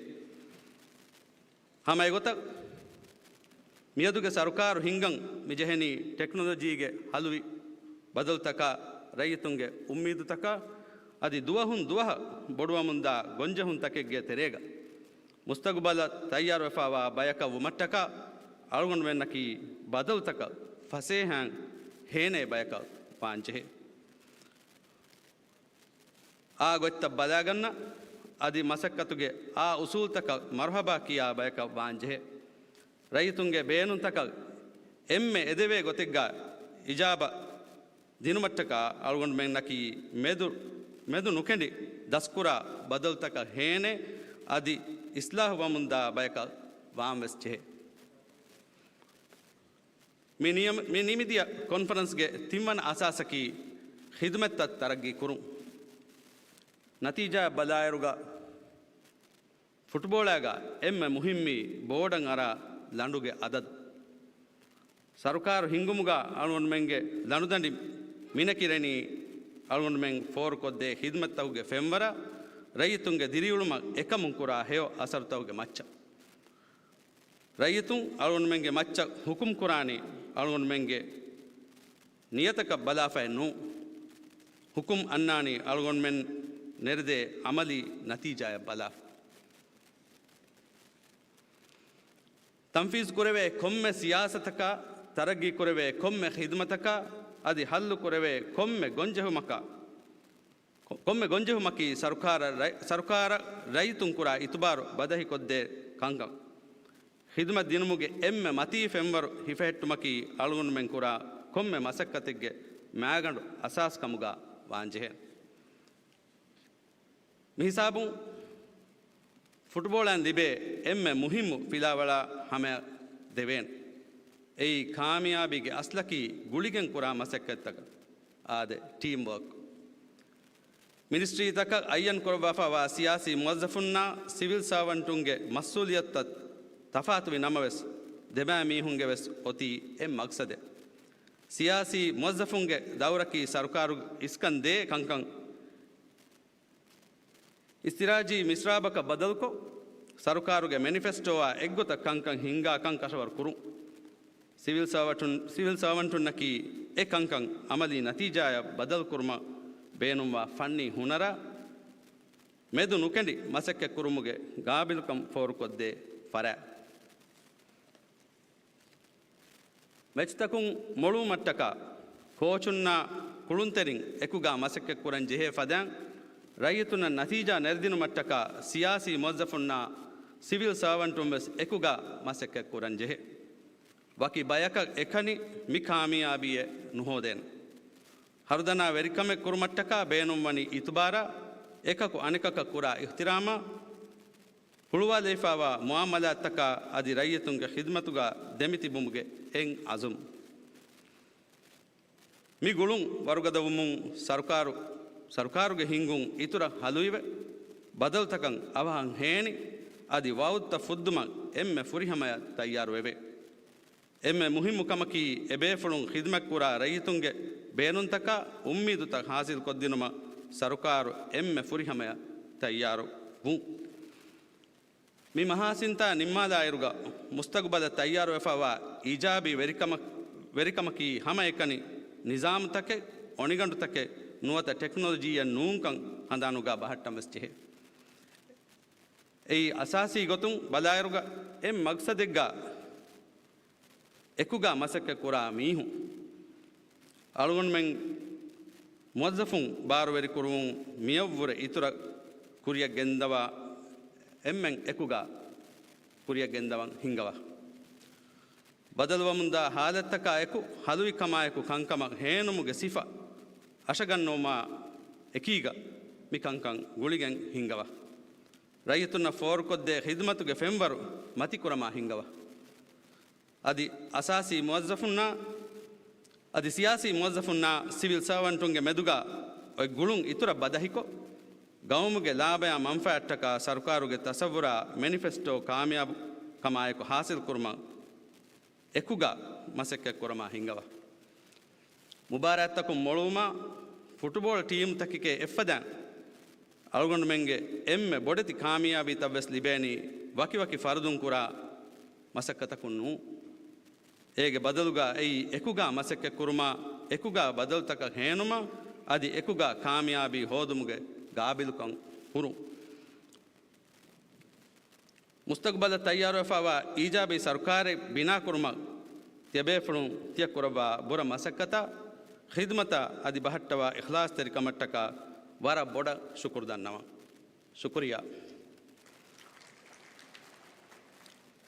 ހަމަ އެގޮތަށް، މިއަދުގެ ސަރުކާރު ހިންގަން މިޖެހެނީ ޓެކްނޮލޮޖީގެ ހަލުވި ބަދަލުތަކާ، ރައްޔިތުންގެ އުއްމީދުތަކާ އަދި ދުވަހުން ދުވަހަށް ބޮޑުވަމުންދާ ގޮންޖެހުންތަކެއްގެ ތެރޭގަ، މުސްތަގުބަލަށް ތައްޔާރުވެފައިވާ ބަޔަކަށް ވުމަށްޓަކާ، އަޅުގަނޑުމެންނަކީ ބަދަލުތަކަށް ފަސޭހައިން ހޭނޭ ބަޔަކަށް ވާންޖެހޭ. އާ ގޮތްތައް ބަލާގަންނަ އަދި މަސައްކަތުގެ އާ އުސޫލްތަކަށް މަރުހަބާ ކިޔާ ބަޔަކަށް ވާންޖެހޭ. ރައްޔިތުންގެ ބޭނުންތަކަށް އެންމެ އެދެވޭ ގޮތެއްގަ އިޖާބަ ދިނުމަށްޓަކާ އަޅުގަނޑުމެންނަކީ މެދު، މެދު ނުކެނޑި ދަސްކުރާ ބަދަލުތަކަށް ހޭނޭ އަދި އިސްލާހު ވަމުންދާ ބަޔަކަށް ވާންވެސް ޖެހޭ. މި ނިޔަމ-، މި ނިމިދިޔަ ކޮންފަރެންސްގެ ތިންވަނަ އަސާސަކީ ޚިދުމަތްތައް ތަރައްގީ ކުރުން. ނަތީޖާއަށް ބަލާއިރުގަ، ފުޓްބޯޅައިގަ އެންމެ މުހިއްމީ ބޯޑަށް އަރާ ލަނޑުގެ އަދަދު. ސަރުކާރު ހިންގުމުގަ އަޅުގަނޑުމެންގެ ލަނޑުދަނޑި މިނަކިރެނީ އަޅުގަނޑުމެން ފޯރުކޮށްދޭ ޚިދުމަތްތަކުގެ ފެންވަރަށް، ރައްޔިތުންގެ ދިރިއުޅުމަށް އެކަމުން ކުރާ ހެޔޮ އަސަރުތަކުގެ މައްޗަށް. ރައްޔިތުން އަޅުގަނޑުމެންގެ މައްޗަށް ހުކުމް ކުރާނީ އަޅުގަނޑުމެންގެ ނިޔަތަކަށް ބަލާފައެއް ނޫން. ހުކުމް އަންނާނީ އަޅުގަނޑުމެން ނެރެދޭ ޢަމަލީ ނަތީޖާއަށް ބަލާފަ. ތަންފީޒު ކުރެވޭ ކޮންމެ ސިޔާސަތަކާ، ތަރައްގީ ކުރެވޭ ކޮންމެ ޚިދުމަތަކާ، އަދި ހައްލު ކުރެވޭ ކޮންމެ ގޮންޖެހުމަކާ، ކޮ-، ކޮންމެ ގޮންޖެހުމަކީ ސަރުކާރަށް ރައް-، ސަރުކާރަށް ރައްޔިތުން ކުރާ އިތުބާރު ބަދަހިކޮށްދޭ ކަންކަން. ޚިދުމަތް ދިނުމުގެ އެންމެ މަތީ ފެންވަރު ހިފެހެއްޓުމަކީ އަޅުގަނޑުމެން ކުރާ ކޮންމެ މަސައްކަތެއްގެ މާގަނޑު އަސާސް ކަމުގަ ވާންޖެހޭ. މިހިސާބުން ފުޓްބޯޅައިން ލިބޭ އެންމެ މުހިއްމު ފިލާވަޅާ ހަމަޔަށް ދެވޭނެ. އެއީ ކާމިޔާބީގެ އަސްލަކީ ގުޅިގެން ކުރާ މަސައްކަތްތަކަށް އާދެ، ޓީމް ވޯކް. މިނިސްޓްރީތަކަށް އައްޔަން ކުރައްވާފައިވާ ސިޔާސީ މުވައްޒަފުންނާ ސިވިލް ސާވަންޓުންގެ މަސްއޫލިއްޔަތުތައް ތަފާތުވި ނަމަވެސް، ދެބައިމީހުންގެ ވެސް އޮތީ އެއް މަގްސަދެއް. ސިޔާސީ މުވައްޒަފުންގެ ދައުރަކީ ސަރުކާރު އިސްކަން ދޭ ކަންކަން، އިސްތިރާޖީ މިސްރާބަކަށް ބަދަލުކޮށް، ސަރުކާރުގެ މެނިފެސްޓޯއާ އެއްގޮތަށް ކަންކަން ހިންގާ ކަން ކަށަވަރު ކުރުން. ސިވިލް ސާވަޓުން، ސިވިލް ސާވަންޓުންނަކީ އެ ކަންކަން އަމަލީ ނަތީޖާއަށް ބަދަލުކުރުމަށް ބޭނުންވާ ފަންނީ ހުނަރާ މެދު ނުކެނޑި މަސައްކަތްކުރުމުގެ ގާބިލުކަން ފޯރުކޮށްދޭ ފަރާތް. މެޗްތަކުން މޮޅުވުމަށްޓަކާ ކޯޗުންނާ ކުޅުންތެރިން އެކުގާ މަސައްކަތްކުރަން ޖެހޭ ފަދައިން، ރައްޔިތުންނަށް ނަތީޖާ ނެރެދިނުމަށްޓަކާ ސިޔާސީ މުވައްޒަފުންނާ ސިވިލް ސާވަންޓުން ވެސް އެކުގާ މަސައްކަތްކުރަން ޖެހޭ. ވަކި ބަޔަކަށް އެކަނި މި ކާމިޔާބީއެއް ނުހޯދޭނެ. ހަރުދަނާ ވެރިކަމެއް ކުރުމަށްޓަކާ ބޭނުންވަނީ އިތުބާރާ، އެކަކު އަނެކަކަށް ކުރާ އިޙްތިރާމާ، ހުޅުވާލައިފާވާ މުއާމަލާތްތަކާ އަދި ރައްޔިތުންގެ ޚިދްމަތުގަ ދެމިތިބުމުގެ އެއް އަޒުމް. މި ގުޅުން ވަރުގަދަވުމުން ސަރުކާރު، ސަރުކާރުގެ ހިންގުން އިތުރަށް ހަލުއިވެ، ބަދަލުތަކަށް އަވަހަށް ހޭނި، އަދި ވައުދުތައް ފުއްދުމަށް އެންމެ ފުރިހަމަޔަށް ތައްޔާރުވެވޭ. އެންމެ މުހިއްމު ކަމަކީ، އެބޭފުޅުން ޚިދުމަތްކުރާ ރައްޔިތުންގެ ބޭނުންތަކާ އުއްމީދުތައް ހާސިލްކޮށްދިނުމަށް ސަރުކާރު އެންމެ ފުރިހަމަޔަށް ތައްޔާރު ވުން. މި މަހާސިންތާ ނިންމާލާއިރުގަ، މުސްތަގުބަލަށް ތައްޔާރުވެފައިވާ އީޖާބީ ވެރިކަމަ-، ވެރިކަމަކީ ހަމައެކަނި ނިޒާމުތަކެއް، އޮނިގަނޑުތަކެއް، ނުވަތަ ޓެކްނޮލޮޖީއެއް ނޫންކަން ހަނދާނުގަ ބަހައްޓަން ވެސް ޖެހޭ. އެއީ އަސާސީ ގޮތުން ބަލާއިރުގަ އެއް މަގްސަދެއްގަ އެކުގަ މަސައްކަތް ކުރާ މީހުން. އަޅުގަނޑުމެން މުވައްޒަފުން ބާރުވެރިކުރުވުން މިއަށްވުރެ އިތުރަށް ކުރިއަށް ގެންދަވާ އެންމެން އެކުގަ ކުރިއަށް ގެންދަވަން ހިންގަވާ. ބަދަލުވަމުންދާ ހާލަތްތަކާ އެކު، ހަލުވިކަމާއެކު ކަންކަމަށް ހޭނުމުގެ ސިފަ އަށަގަންނަވުމާ އެކީގަ މި ކަންކަން ގުޅިގެން ހިންގަވާ. ރައްޔިތުންނަށް ފޯރުކޮށްދޭ ޚިދުމަތުގެ ފެންވަރު މަތިކުރަމާ ހިންގަވާ. އަދި އަސާސީ މުވައްޒަފުންނާ، އަދި ސިޔާސީ މުވައްޒަފުންނާ ސިވިލް ސާވަންޓުންގެ މެދުގަ އޮތް ގުޅުން އިތުރަށް ބަދަހިކޮށް، ގައުމުގެ ލާބަޔާ މަންފާއަށްޓަކާ ސަރުކާރުގެ ތަސައްވުރާ މެނިފެސްޓޯ ކާމިޔާބުކަމާއެކު ހާސިލްކުރުމަށް އެކުގަ މަސައްކަތްކުރަމާ ހިންގަވާ. މުބާރާތްތަކުން މޮޅުވުމާ، ފުޓުބޯޅަ ޓީމްތަކެކޭ އެއްފަދައިން، އަޅުގަނޑުމެންގެ އެންމެ ބޮޑެތި ކާމިޔާބީތައްވެސް ލިބޭނީ ވަކިވަކި ފަރުދުން ކުރާ މަސައްކަތަކުން ނޫން. އޭގެ ބަދަލުގަ އެއީ އެކުގަ މަސައްކަތްކުރުމާ، އެކުގަ ބަދަލުތަކަށް ހޭނުމާ، އަދި އެކުގަ ކާމިޔާބީ ހޯދުމުގެ ގާބިލުކަން ހުރުން. މުސްތަގުބަލަށް ތައްޔާރުވެފައިވާ އީޖާބީ ސަރުކާރެއް ބިނާކުރުމަށް ތިޔަބޭފުޅުން ތިޔަ ކުރައްވާ ބުރަ މަސައްކަތާ، ޚިދުމަތާ އަދި ބަހައްޓަވާ އިޚްލާޞްތެރިކަމަށްޓަކާ ވަރަށް ބޮޑަށް ޝުކުރު ދަންނަވަން. ޝުކުރިއްޔާ.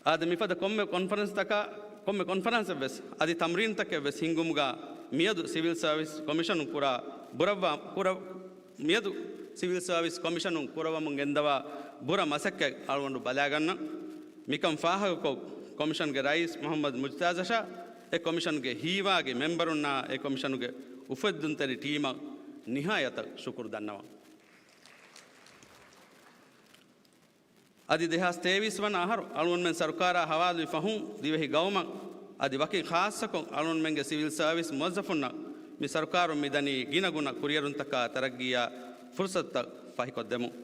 އާދެ، މިފަދަ ކޮންމެ ކޮންފަރެންސްތަކާ، ކޮންމެ ކޮންފަރެންސެއްވެސް އަދި ތަމްރީންތަކެއްވެސް ހިންގުމުގަ މިއަދު ސިވިލް ސާވިސް ކޮމިޝަނުން ކުރާ ބުރައްވާ، ކުރަ-، މިއަދު ސިވިލް ސާވިސް ކޮމިޝަނުން ކުރައްވަމުން ގެންދަވާ ބުރަ މަސައްކަތް އަޅުގަނޑު ބަލާގަންނަން. މިކަން ފާހަގަކޮށް، ކޮމިޝަންގެ ރައީސް މުޙައްމަދު މުޖްތާޒަށާ، އެ ކޮމިޝަންގެ ހީވާގި މެމްބަރުންނާ، އެ ކޮމިޝަނުގެ އުފެއްދުންތެރި ޓީމަށް ނިހާޔަތަށް ޝުކުރު ދަންނަވަން. އަދި ދެހާސް ތޭވީސް ވަނަ އަހަރު އަޅުގަނޑުމެން ސަރުކާރާ ހަވާލުވި ފަހުން، ދިވެހި ގައުމަށް އަދި ވަކި ޚާއްޞަކޮށް އަޅުގަނޑުމެންގެ ސިވިލް ސާވިސް މުވައްޒަފުންނަށް މި ސަރުކާރުން މިދަނީ ގިނަގުނަ ކުރިއެރުންތަކާ ތަރައްގީއާ ފުރުޞަތުތައް ފަހިކޮށްދެމުން.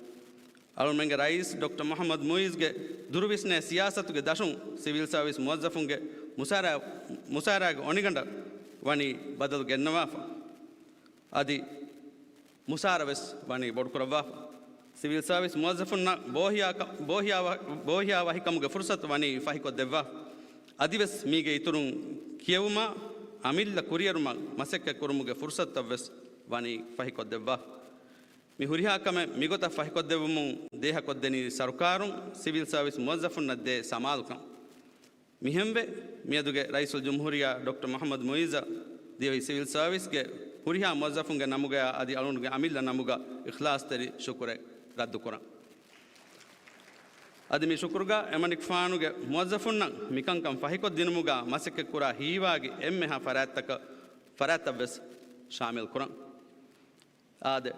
އަޅުގަނޑުމެންގެ ރައީސް ޑޮކްޓަރ މުޙައްމަދު މުޢިއްޒުގެ ދުރުވިސްނޭ ސިޔާސަތުގެ ދަށުން ސިވިލް ސާވިސް މުވައްޒަފުންގެ މުސާރަ-، މުސާރައިގެ އޮނިގަނޑަށް ވަނީ ބަދަލު ގެންނަވާފަ. އަދި މުސާރަވެސް ވަނީ ބޮޑުކުރައްވާފަ. ސިވިލް ސާވިސް މުވައްޒަފުންނަށް ބޯހިޔާ ކަ-، ބޯހިޔާ ވަ-، ބޯހިޔާވަހިކަމުގެ ފުރުޞަތު ވަނީ ފަހިކޮށްދެއްވާފަ. އަދިވެސް މީގެ އިތުރުން ކިޔެވުމާ އަމިއްލަ ކުރިއެރުމަށް މަސައްކަތްކުރުމުގެ ފުރުޞަތުތައްވެސް ވަނީ ފަހިކޮށްދެއްވާފަ. މި ހުރިހާ ކަމެއް މިގޮތަށް ފަހިކޮށްދެއްވުމުން ދޭހަކޮށްދެނީ ސަރުކާރުން ސިވިލް ސާވިސް މުވައްޒަފުންނަށް ދޭ ސަމާލުކަން. މިހެންވެ، މިއަދުގެ ރައީސުލްޖުމްހޫރިއްޔާ ޑޮކްޓަރ މުޙައްމަދު މުޢިއްޒަށް ދިވެހި ސިވިލް ސަރވިސްގެ ހުރިހާ މުވައްޒަފުންގެ ނަމުގަޔާ އަދި އަޅުގަނޑުގެ އަމިއްލަ ނަމުގަ އިޚްލާޞްތެރި ޝުކުރެއް ރައްދުކުރަން. އަދި މި ޝުކުރުގަ އެމަނިކުފާނުގެ މުވައްޒަފުންނަށް މިކަންކަން ފަހިކޮށްދިނުމުގަ މަސައްކަތްކުރާ ހީވާގި އެންމެހާ ފަރާތްތަކަށް، ފަރާތްތައްވެސް ޝާމިލްކުރަން. އާދެ،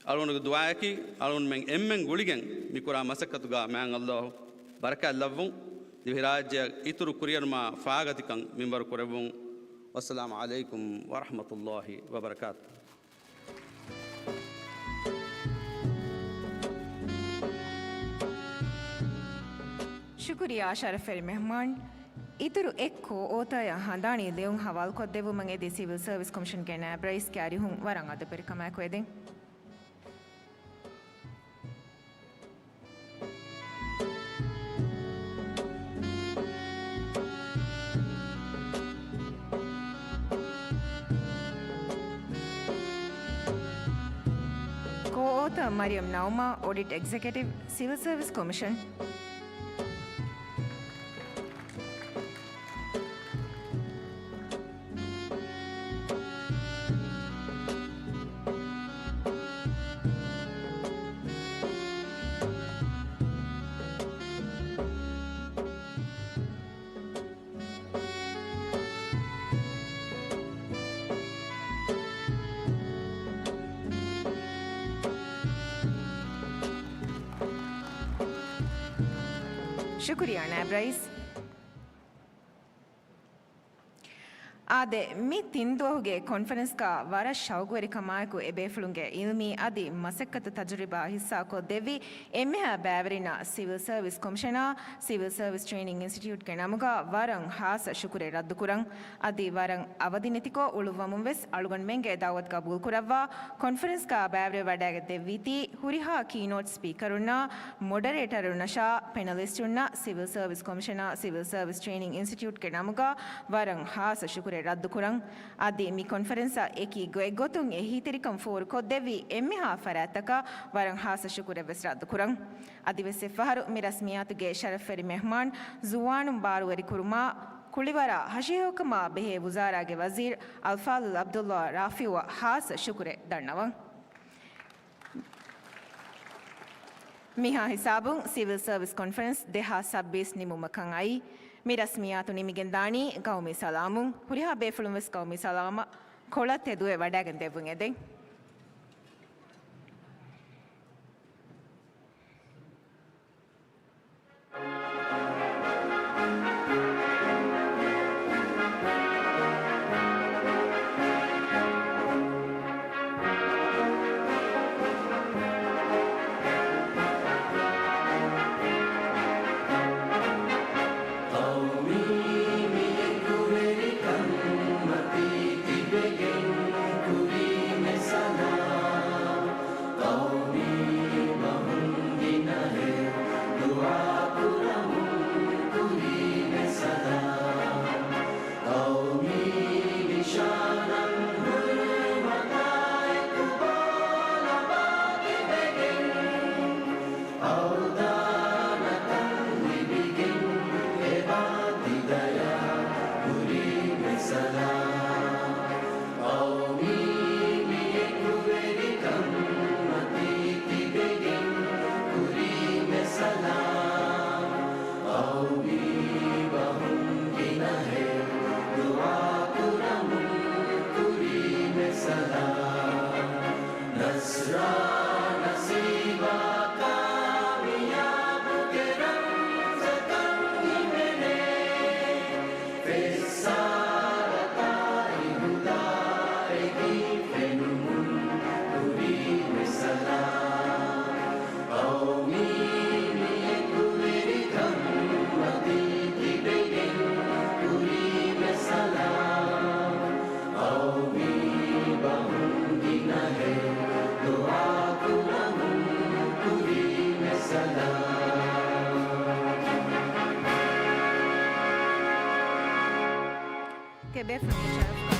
އަޅުގަނޑުގެ ދުޢާއަކީ، އަޅުގަނޑުމެން އެންމެން ގުޅިގެން މިކުރާ މަސައްކަތުގަ މާތް ﷲ ބަރަކާތް ލައްވުން، ދިވެހިރާއްޖެއަށް އިތުރު ކުރިއެރުމާ ފާގަތިކަން މިންވަރު ކުރެއްވުން. ވައްސަލާމު ޢަލައިކުމް ވަރަޙްމަތުﷲ ވަބަރަކާތު. ޝުކުރިއްޔާ ޝަރަފްވެރި މެހްމާން. އިތުރު އެއް ކޯއޯތަރއަށް ހަނދާނީ ލިޔުން ހަވާލުކޮށްދެއްވުމަށް އެދި ސިވިލް ސަރވިސް ކޮމިޝަންގެ ނާއިބް ރައީސް ކައިރިހުން ވަރަށް އަދަބުވެރިކަމާއެކު އެދެން. ކޯއޯތަރ މަރިޔަމް ނައުމާ، އޮޑިޓް އެގްޒެކެޓިވް، ސިވިލް ސަރވިސް ކޮމިޝަން. ޝުކުރިއްޔާ ނާއިބް ރައީސް. އާދެ، މި ތިން ދުވަހުގެ ކޮންފަރެންސްގަ ވަރަށް ޝައުގުވެރިކަމާއެކު އެބޭފުޅުންގެ އިލްމީ އަދި މަސައްކަތު ތަޖުރިބާ ހިއްސާކޮށްދެއްވި އެންމެހާ ބައިވެރިންނަށް ސިވިލް ސަރވިސް ކޮމިޝަނާ، ސިވިލް ސަރވިސް ޓްރެއިނިން އިންސްޓިޓިއުޓްގެ ނަމުގަ ވަރަށް ހާއްސަ ޝުކުރެއް ރައްދުކުރަން. އަދި ވަރަށް އަވަދިނެތިކޮށް އުޅުއްވަމުން ވެސް އަޅުގަނޑުމެންގެ ދަޢުވަތު ގަބޫލުކުރައްވާ، ކޮންފަރެންސްގަ ބައިވެރިވެވަޑައިގެން ދެއްވީތީ ހުރިހާ ކީނޯޓް ސްޕީކަރުންނާ، މޮޑަރޭޓަރުންނަށާ، ޕެނަލިސްޓުންނަށް ސިވިލް ސަރވިސް ކޮމިޝަނާ، ސިވިލް ސަރވިސް ޓްރެއިނިން އިންސްޓިޓިއުޓްގެ ނަމުގަ ވަރަށް ހާއްސަ ޝުކުރެއް ރައްދުކުރަން. އަދި މި ކޮންފަރެންސަށް އެކި ގޮތްގޮތުން އެހީތެރިކަން ފޯރުކޮށްދެއްވި އެންމެހާ ފަރާތްތަކަށް ވަރަށް ހާއްސަ ޝުކުރެއް ވެސް ރައްދުކުރަން. އަދިވެސް އެއްފަހަރު މި ރަސްމިއްޔާތުގެ ޝަރަފްވެރި މެހްމާން ޒުވާނުން ބާރުވެރިކުރުމާ، ކުޅިވަރާ ހަށިހެޔޮކަމާ ބެހޭ ވުޒާރާގެ ވަޒީރު އަލްފާޟިލް ޢަބްދުﷲ ރާފިޢުއަށް ހާއްސަ ޝުކުރެއް ދަންނަވަން. މިހާ ހިސާބުން ސިވިލް ސަރވިސް ކޮންފަރެންސް ދެހާސް ސައްބީސް ނިމުމަށް ކަން އައީ. މި ރަސްމިއްޔާތު ނިމިގެން ދާނީ ގައުމީ ސަލާމުން. ހުރިހާ ބޭފުޅުން ވެސް ގައުމީ ސަލާމަށް ކޮޅަށް ތެދުވެ ވަޑައިގެން ދެއްވުން އެދެން. ޤައުމީ މި އެކުވެރިކަން މަތީ ތިބެގެން ކުރީމެ ސަލާމް. ޤައުމީ ބަހުން ގިނަހެއް ދުޢާ ކުރަމުން ކުރީމެ ސަލާމް. ޤައުމީ ނިޝާނަން ހުރުމަތާއެކު ބޯ ލަބާ ތިބެގެން، އަވްދާނަކަން ލިބިގެން އެބާ ތި ދަޔާ ކުރީމެ ސަލާމް. ޤައުމީ މި އެކުވެރިކަން މަތީ ތިބެގެން ކުރީމެ ސަލާމް. ޤައުމީ ބަހުން ގިނަހެއް ދުޢާ ކުރަމުން ކުރީމެ ސަލާމް. ނަޞްރާ ނަސީބާ ކާމިޔާބުގެ ރަމްޒަކަށް ހިމެނޭ. ފެއްސާރަ ތާއި ހުދާ އެހީ ފެނުމުން ކުރީމެ ސަލާމް. ޤައުމީ މި އެކުވެރިކަން މަތީ ތިބެގެން ކުރީމެ ސަލާމް. ޤައުމީ ބަހުން ގިނަހެއް ދުޢާ ކުރަމުން ކުރީމެ ސަލާމް. ތިޔަބޭފުޅުންގެ ޝަރަފުގަ